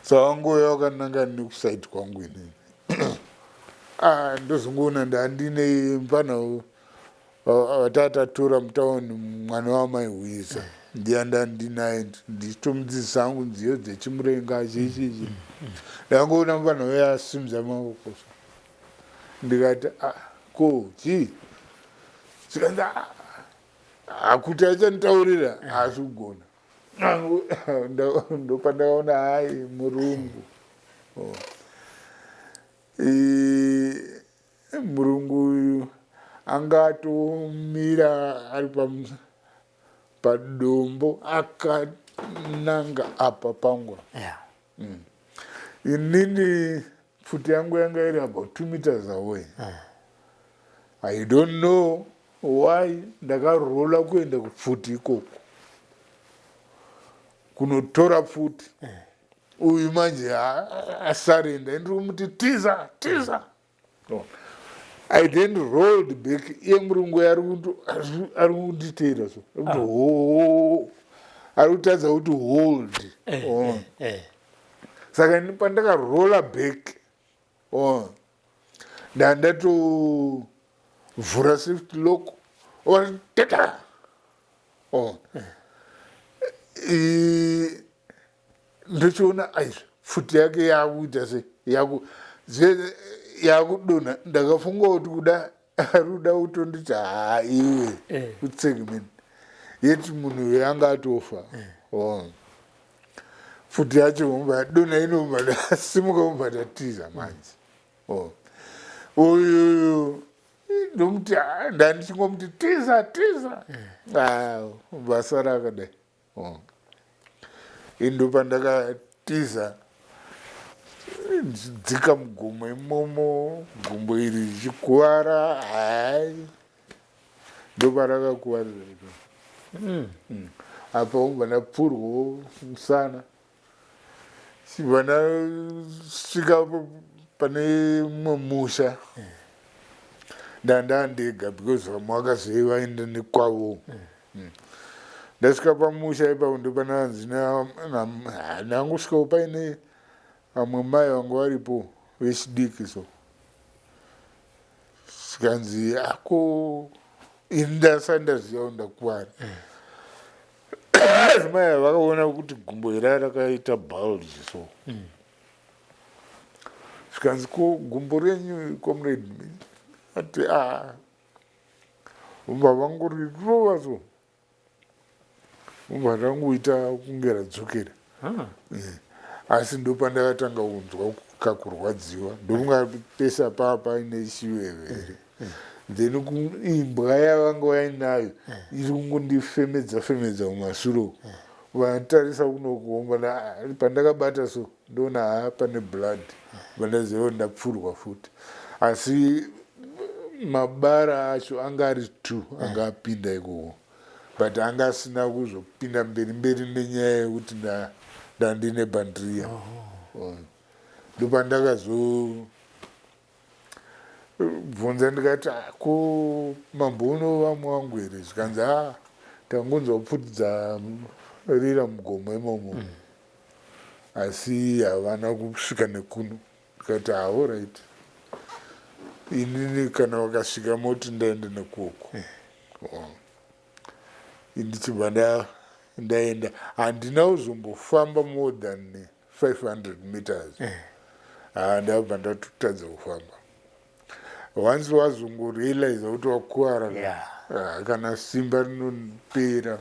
Saka vangouya vakananga nekusaidi kwangu inini. Ndozongoona ndandine mufana vatatatora mutauni, mwana wamai Hwiza. Ndiya ndandinaye ndichitomudzidzisa hangu nziyo dzechimurenga chichichi. Ndangoona mufana uya asimudza maoko so. Ndikati ah, ko chii? Zvikanzi ah, hakuti achanditaurira haasi kugona. Ndopandakaona hai murungu. Oh. Murungu uyu anga atomira ari padombo akananga apa pangu yeah. Inini pfuti yangu yanga iri about 2 meters away. I don't know why ndakarola kuenda kupfuti ikoko kunotora pfuti. Uyu manje asarenda, ndiri kumuti tiza tiza. No. I then rolled back, iye murungu ari kunditeera so ari kuti ho, ari kutadza kuti hold on. Saka ini pandakarola back on, ndandatovhura safety lock teta on. Ndochiona aizvo pfuti yake yakuita se yakudonha. Ndakafunga kuti kuda ari kuda kutonditi haa iwe kutsegment yeti munhu uyo anga atofa. Oh. Pfuti yacho mumba yadonha inomba ndasimuka mumba ndatiza manje. Oh. Uyu ndomuti ndandichingomuti tiza tiza. Ah, basa rakadai. Oh. Ini pandakatiza ndichidzika mugomo imomo, gumbo iri richikuvara, hai ndoparakakuvarira ipo. Apa ubva ndapfurwawo musana, chibva ndasvika pane mumwe musha. Ndanda ndega because vamwe vakazove vaenda nekwavo. Ndasvika pamusha ipapo ndopananzi ndangosvikawo paine vamwe mai vanga varipo vechidiki so. Zvikanzi ako ini ndasati ndaziva kuti ndakuvara. Asi mai ava vakaona kuti gumbo ira rakaita bulge so. Zvikanzi ko gumbo renyu comrade, ati ah, ubva vangorirova so, ubva rangoita kunge radzokera. Asi ndopandakatanga kunzwa kakurwadziwa, ndokunga pesa paa paine chiveve here. Then imbwa yavanga vainayo iri kungondifemedza femedza mumashure uku. Vatarisa kunokuomba pandakabata so ndoona haa pane blood, vandaziva kuti ndapfurwa futi. Asi mabara acho anga ari two anga apinda ikoko, but anga asina kuzopinda mberi mberi nenyaya yekuti ndandine bandriya. Ndopandakazobvunza ndikati ko mambo uno vamwe vangu here? Zvikanzi a tangonzwa pfuti dzarira mugomo imomo, asi havana kusvika nekuno. Ndikati alright, inini kana vakasvika moti ndaenda nekuoko. Ndichibva ndaenda, handina kuzombofamba more than 500 meters. Ndabva ndatotadza kufamba. Once wazongorealiza kuti wakuvara, kana simba rinopera.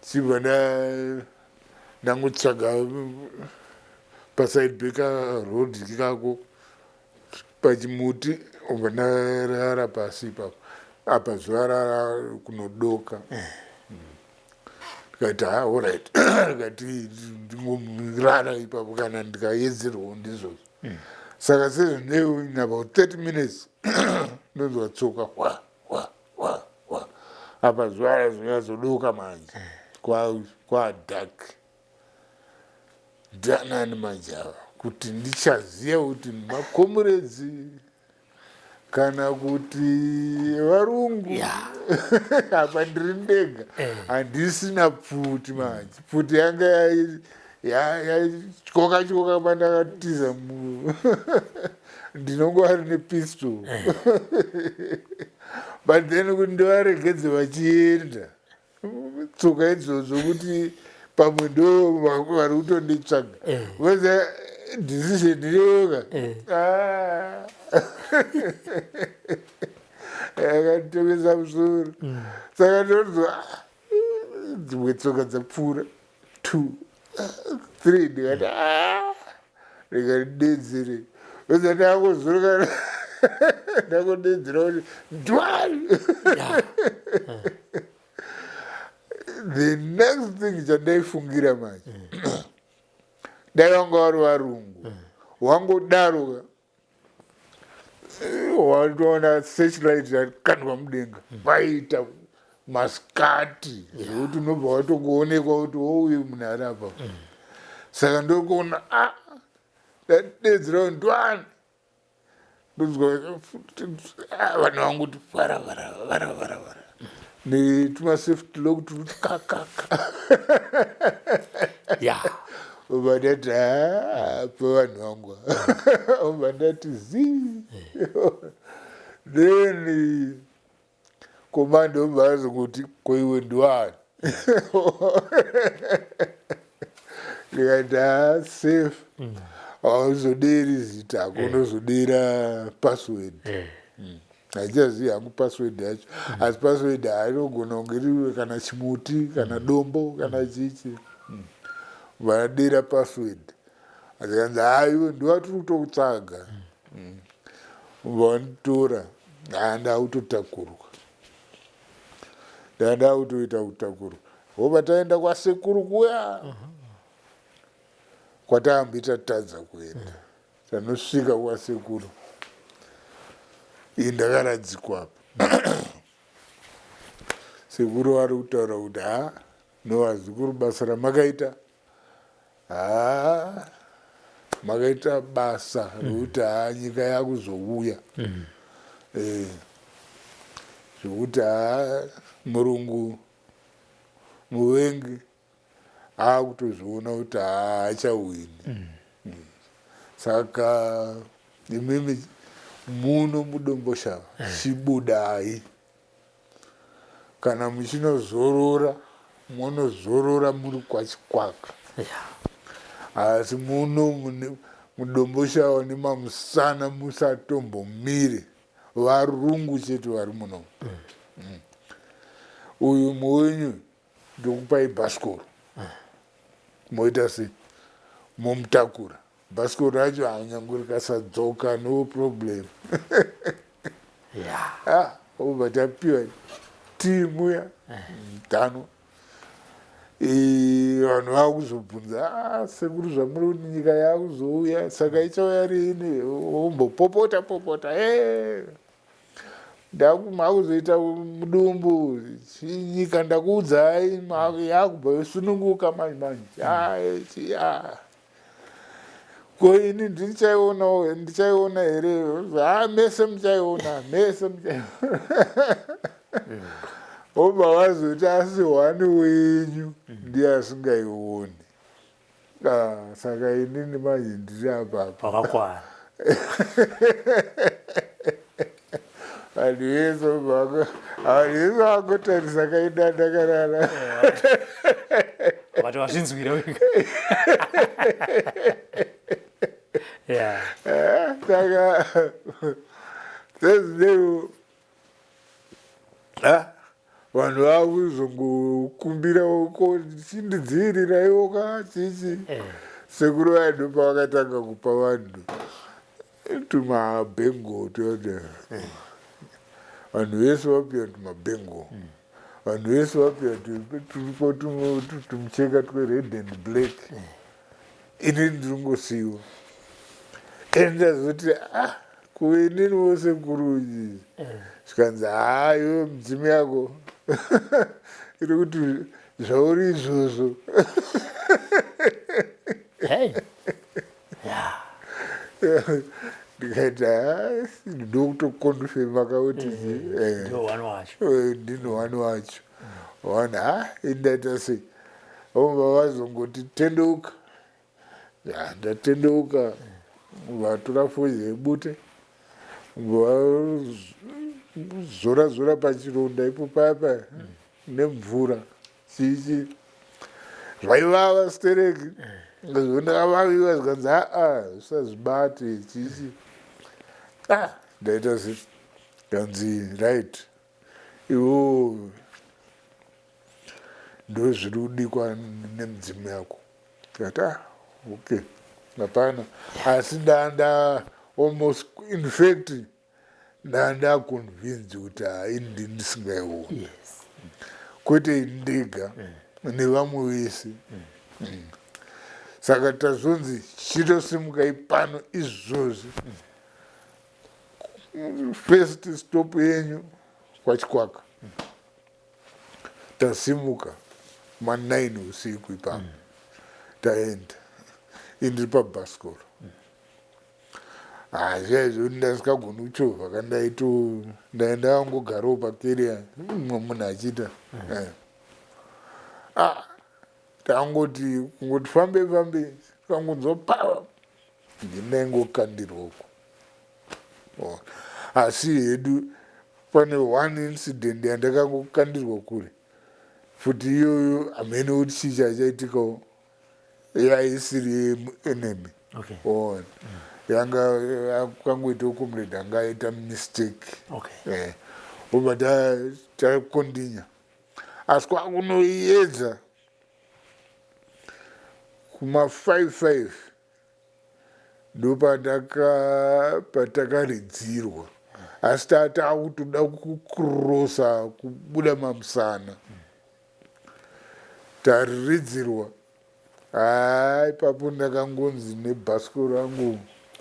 Chibva ndangotsvaga paside pekaroad kako pachimuti, ubva ndarara pasi ipapo. Apa zuva rara kunodoka. Ndikati ha alright, ndikati ndingomurara ipapo kana ndikaedzerwawo ndizvozvo. Saka sezvinei in about 30 minutes ndonzwa tsoka hwa hwa hwa hwa. Apa zuva razonyazodoka manje, kwadark. Ndianani manje ava kuti ndichaziva kuti makomuredzi kana kuti varungu? Apa ndiri ndega, handisina pfuti manje. Pfuti yanga yatyoka tyoka pandakatiza, ndinongova rine pistol. But then kuti ndivaregedze vachienda. tsoka idzodzo kuti pamwe ndo vari kutonditsvaga eh. because decision iyoyoka eh. ah. yakanditemesa musoro mm. saka ndonzwa ah, dzimwe tsoka dzapfuura two three ndikati ah, ndikadedzere oza ndakuzoroka ndakudedzera kuti ndwani. The next thing chandaifungira manje, dai vanga vari varungu, wangodaro watoona searchlight yakandwa mudenga, vaita masikati zvekuti unobva watongoonekwa kuti wouyu munhu ari apa. Saka ndokuona a ndadedzera ndwani, ndonzwa vanhu vangu kuti vara vara vara vara vara netumasafety lock turi kakaka. Obva ndati apa vanhu vangu, obva ndati zii. Then komando obva azongoti, "Koiwe ndiwani?" Ndikati, "Ha, safe hauzoderi zita ako, unozodera password." Handichazivi hangu password yacho, asi password hainogona kunge riri kana chimuti kana dombo kana chichi. Vadera password, azikanzi, "Haiwe, ndiwa tiri kutokutsvaga." Vanditora, ndakutotakurwa, ndanda kutoita kutakurwa. Hobva taenda kwasekuru kuya kwataamboita tadza kuenda. Tanosvika kwasekuru, iyi ndakaradzikwa apa. Sekuru vari kutaura kuti, "Ha, novazukuru, basa ramakaita, ha, makaita basa rekuti ha, nyika yakuzouya, zvokuti ha, murungu muvengi akutozviona kuti haachawini. Saka imimi muno muDomboshava, chibudai. Kana muchinozorora, munozorora muri kwaChikwaka, asi muno muDomboshava nemamusana musatombomire. Varungu chete vari muno. Uyu muwenyu ndokupai bhasikoro, moita sei, momutakura. Bhasikoro racho hanyange rikasadzoka, no problem." Ah, obva tapiwa timu ya tano. Vanhu vakuzobvunza, "Ah, sekuru, zvamuri kuti nyika yakuzouya, saka ichauya riini?" Ombopopota popota, "Makuzoita mudumbu. Nyika ndakuudzai yakubva yosununguka manje manje." Ah, ko ini ndichaiona, ndichaiona here? Ha, mese muchaiona, mese muchaiona. Obva vazoti, "Asi hwani wenyu ndiye asingaioni." Ah, saka inini manje ndiri apapa. Wakakwana. Vanhu vese vanhu vese vangotarisa kaida ndakarara. Vati vazvinzwira wega. Saka sezvineiwo vanhu vakuzongokumbirawo, "Ko chindidziviriraiwo ka chichi." Sekuru vanhu pavakatanga kupa vanhu tumabhengo tote, vanhu vese vapiwa tumabhengo, vanhu vese vapiwa turipo tumucheka twered and black, ini ndiringosiyiwa. And ndazoti, "Ah, kuinini vosekuru?" Zvikanzi, "Ha, iwe mudzimu yako iri kuti zvauri izvozvo." Hey. Ndikaita ndokutokonfema kauti Ndio wani wacho. Ndino wani wacho wana. Ha, indaita sei? Obva vazongoti, "Tendeuka." Ya, ndatendeuka. Vatora fodya yebute, vazora zora pachironda ipo paya paya nemvura. Chichi zvaivava stereki ndakavaviwa zvikanzi aa usazvibate chichi. Ah, ndaita se kanzi right iwo ndozviri kudikwa nemidzimu yako. Ndikati ah okay hapana asi ndanda almost in fact ndanda convince kuti hayi ndini ndisingaioni yes. Kwete ini ndega nevamwe vese. Saka tazonzi chitosimukai pano izvozvi. First stop yenyu kwaChikwaka. Tasimuka ma 9 usiku ipapo. Taenda. Ini ndiri pabhasikoro. Ah, zviya izvo ndasikagoni kuchovha kandaito ndaenda angogarawo pakeria mumwe munhu achiita. Ah, tangoti kungoti fambe fambe kangonzwa pa ndinengokandirwa uko. Oh. Asi hedu pane one incident yandakangokandirwa kure futi iyoyo hamene kuti chii chachaitikawo yaisiri enemy. Okay. Oh. Yanga kangoita comrade anga aita mistake. Okay. Obva takondinya asi kwakunoiedza kuma 5 5 patakaridzirwa asi takutoda kukurosa kubuda mamusana tariridzirwa. Haa ipapo ndakangonzi nebhasikoro rangu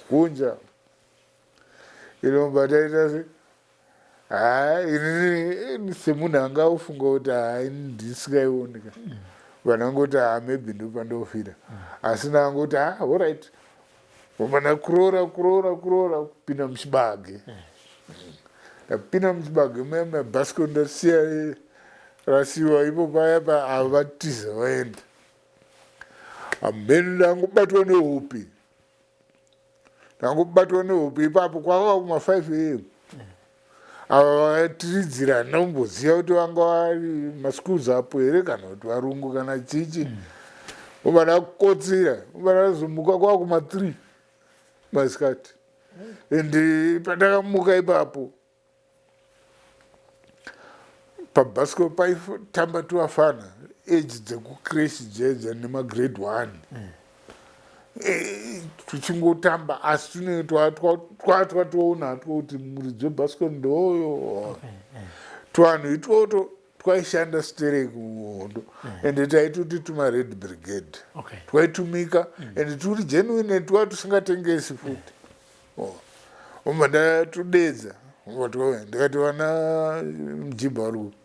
gunja inomba taita se haa inini semunhu anga ufunga kuti haa ini ndisikaioni ka vanangoti haa maybe ndopandofira asi ndangoti haa alright vobva ndakuroora kuroora kuroora kupinda muchibage. Ndapinda muchibage muya muya bhasikoro ndasiya rasiwa ipo paya pa ava vatiza vaenda. Hameno ndangobatwa nehope. Ndangobatwa nehope ipapo kwava kuma 5 am. Ava vakatiridzira handina kumboziva kuti vanga vari maschools apo here kana kuti varungu kana chichi. Vobva ndakotsira, vobva ndazomuka kwava kuma 3 masikati. And pandakamuka ipapo pabhasikoro paitamba tuvafana age dzekucrash dzedza nemagrade 1 tuchingotamba asi tunenge twatoona hatwo kuti muridzi webhasikoro ndoyo. Twanhu itwoto twaishanda stereki muhondo ende taitoti tuma red brigade. Twaitumika ende turi genuine twa tusingatengesi futi. Obva ndatodedza ndikati vana mujibha vari kupi?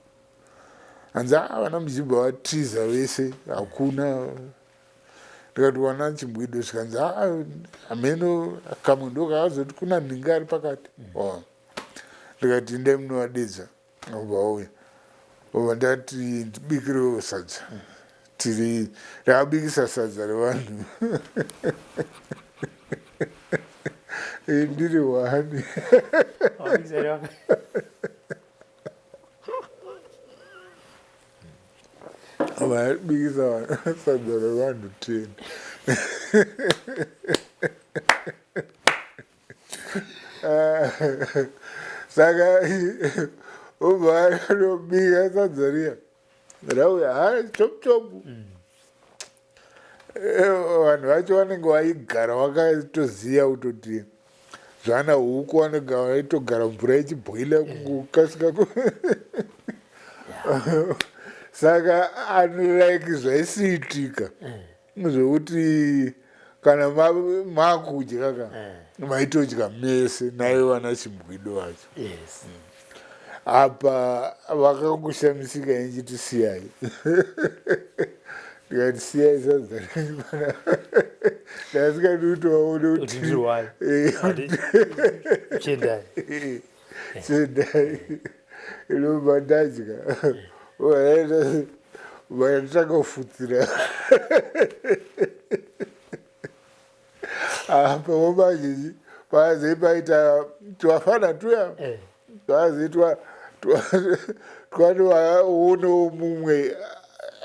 Hanzi a vana mujibha vatiza vese hakuna. Ndikati vana chimbwido zvikanzi a hameno kamwe ndokakazoti kuna nhinga ari pakati. Ndikati endai munovadedza obva vauya. Obva ndati ndibikirewo sadza. Tiri ndakabikisa sadza revanhu. Ndiri wani. Vabikisa sadza revanhu 10. Saka obva anobika sadza riya rauya ha chop chop. Vanhu vacho vanenge vaigara vakatoziva kutoti zvana huku vanenge vaitogara mvura ichibhoila kungokasika. Saka unlike zvaisiitika zvekuti kana makudya ka maitodya mese naye vana chimbwido vacho. Yes. Apa vakangoshamisika inchiti siyai. Ndikati siyai sadza renyu pana. Ndasikadi kuti vaone kuti ndiri wani. Chendai. Chendai. Inobva ndadya. Vandatanga kufutsira. Apa vomanje pazei paita twafana tuya. Pazei twanowaonewo mumwe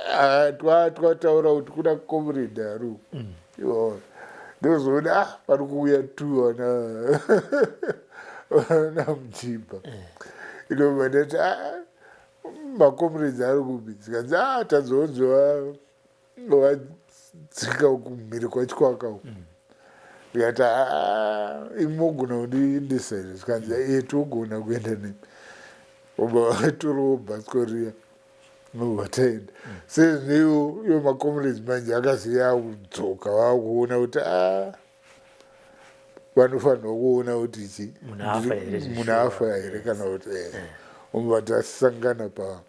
Ah, twataura kuti kuna comrade ari uku mm. Ndozoona ah pari kuuya tu ana ana mujibha eh. Inobva ndati ah macomrades ari kupi, zikanzi ah tazonzwa vadzika kumhiri kwachikwaka uku. Ndikati ah imogona kundiendesa here? Zikanzi e togona kuenda nemi. Obva vatorowo bhasikoro riya, nobva taenda. Sezvineiwo ivo macomrades manje akaziva akudzoka, vakuona kuti a vanofanirwa kuona kuti chi munhu afa here kana kuti eh. Obva tasangana pa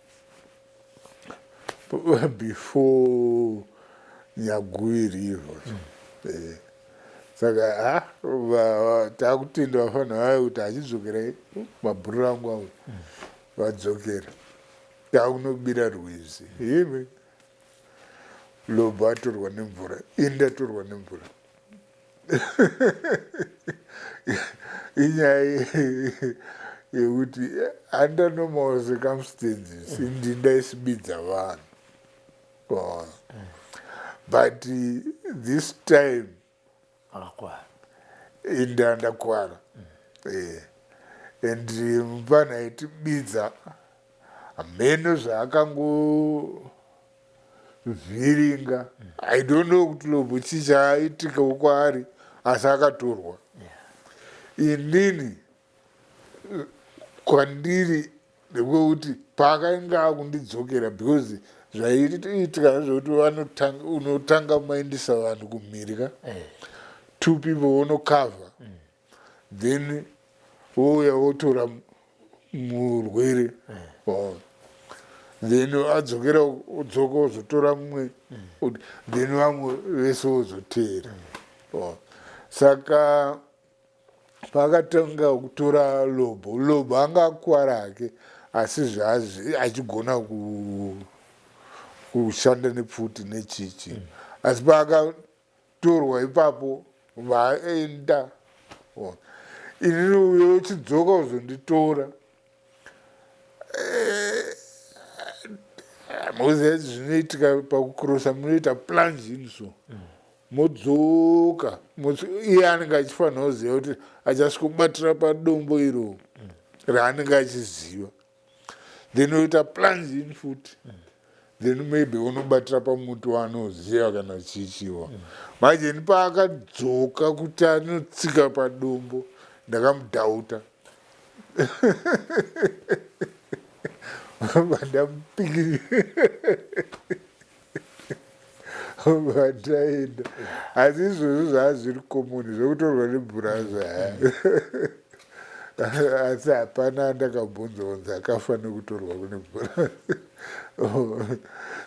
before Nyaguvi River. Eh. Saka ha takutenda vafanira vayo kuti achidzokerai mabhururu angu avo vadzokera, takunobira rwizi imi Lobho atorwa nemvura, ini ndatorwa nemvura. Inyaya yekuti under normal circumstances indi ndaisibidza vanhu, but this time inda ndakwara. And mupana aitibidza hameno zvaakangovhiringa, I don't know kuti Lobho chii chaiitikawo kwaari, asi akatorwa. Inini kwandiri ndekuti paakainge akundidzokera, because zvaiitika zvekuti unotanga maendesa vanhu kumhiri ka eh. Two people vonokavha, then wouya wotora murwere eh. Then adzokera, odzoka ozotora mumwe, then vamwe vese vozoteera. Saka paakatanga kutora Lobo, Lobo anga akuwara hake, asi zvaazvi achigona kushanda nepfuti nechichi. Asi paakatorwa ipapo vaenda, inini uyo uchidzoka kuzonditora, eh, moziva zvinoitika pakukurosa, munoita plunge in so modzoka. Iye anenge achifanira kuziva kuti achasvikobatira padombo iro raanenge achiziva, then oita plunge in futi, then maybe unobatira pamuti waanoziva kana chichiwa. Manje ni paakadzoka kuti anotsika padombo, ndakamudhauta, vandamupikiri vandaenda. Asi izvozvo zvaa zviri common zvekutorwa nemvura zvaya, asi hapana andakabvunza kunzi akafa nekutorwa kune mvura.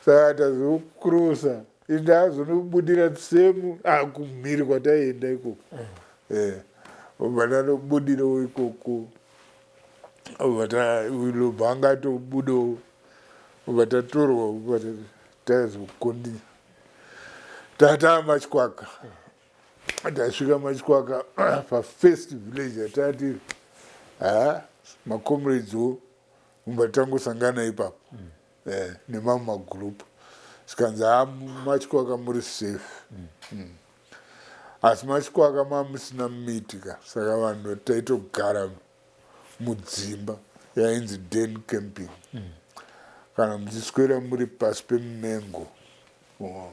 Saka tazokurosa, indazonobudira semu kumhiri kwataienda ikoko, obva ndanobudirawo ikoko, obva Lobho anga atobudawo, obva tatorwa, obva tazokondi tataa Machikwaka. Tasvika Machikwaka, pafirst village yatati ha macomrades wo mumba tangosangana ipapo eh, nemamwe magroup, zvikanzi ha Machikwaka muri safe. Asi Machikwaka mamusina miti ka, saka vanhu taitogara mudzimba yainzi den camping, kana muchiswera muri pasi pemumengo. Oh.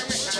Thank you.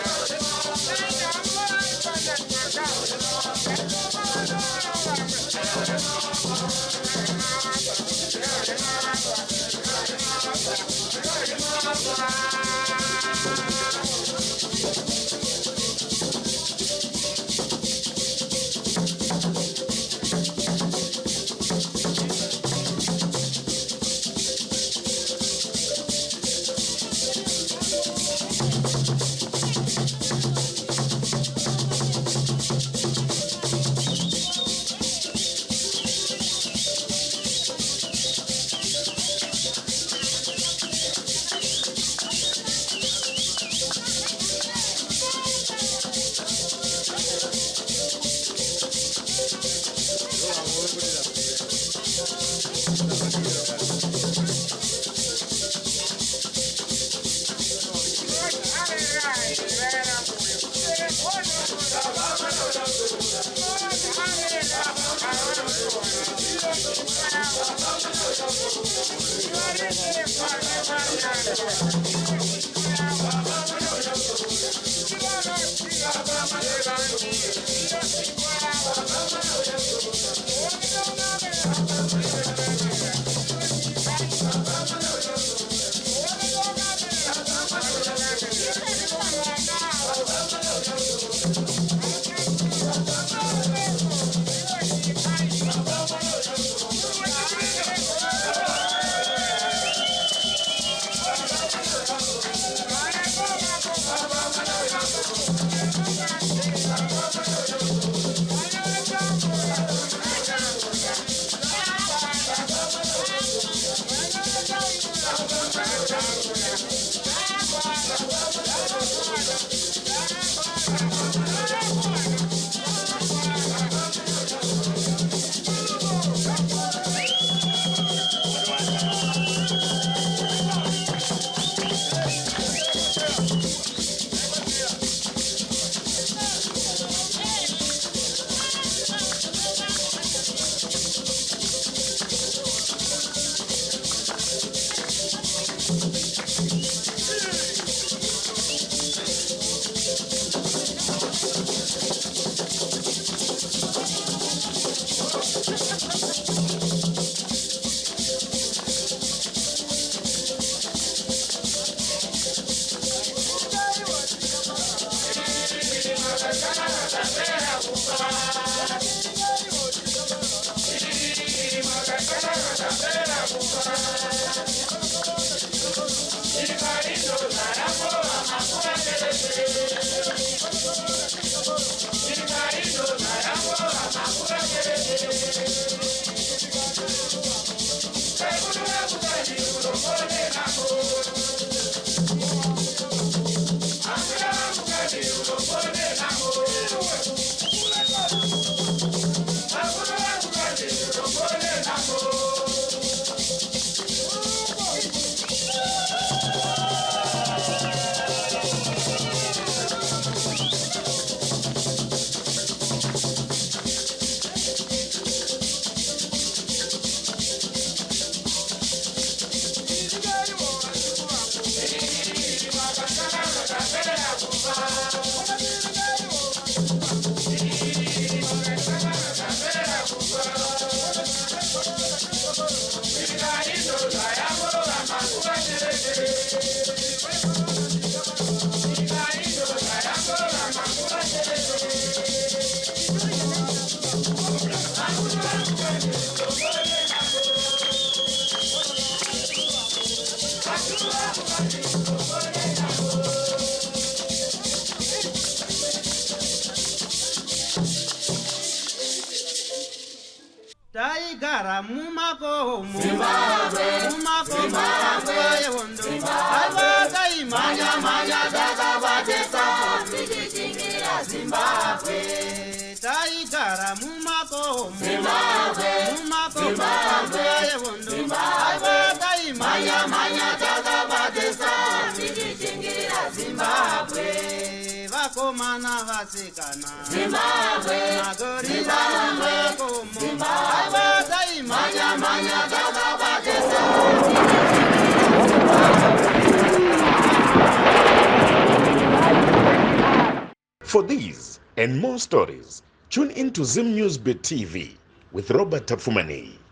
Taigara mumakomo, mumakomo nguva yehondo, aiwa taimhanya mhanya takabatesa tichichingira Zimbabwe. Taigara mumakomo, mumakomo nguva yehondo, aiwa taimhanya mhanya takabatesa tichichingira Zimbabwe. Vakomana vasikana, Zimbabwe, magorira mumakomo, aiwa taimhanya mhanya takabatesa. For these and more stories, tune in to Zim News Bit TV with Robert Tapfumaneyi.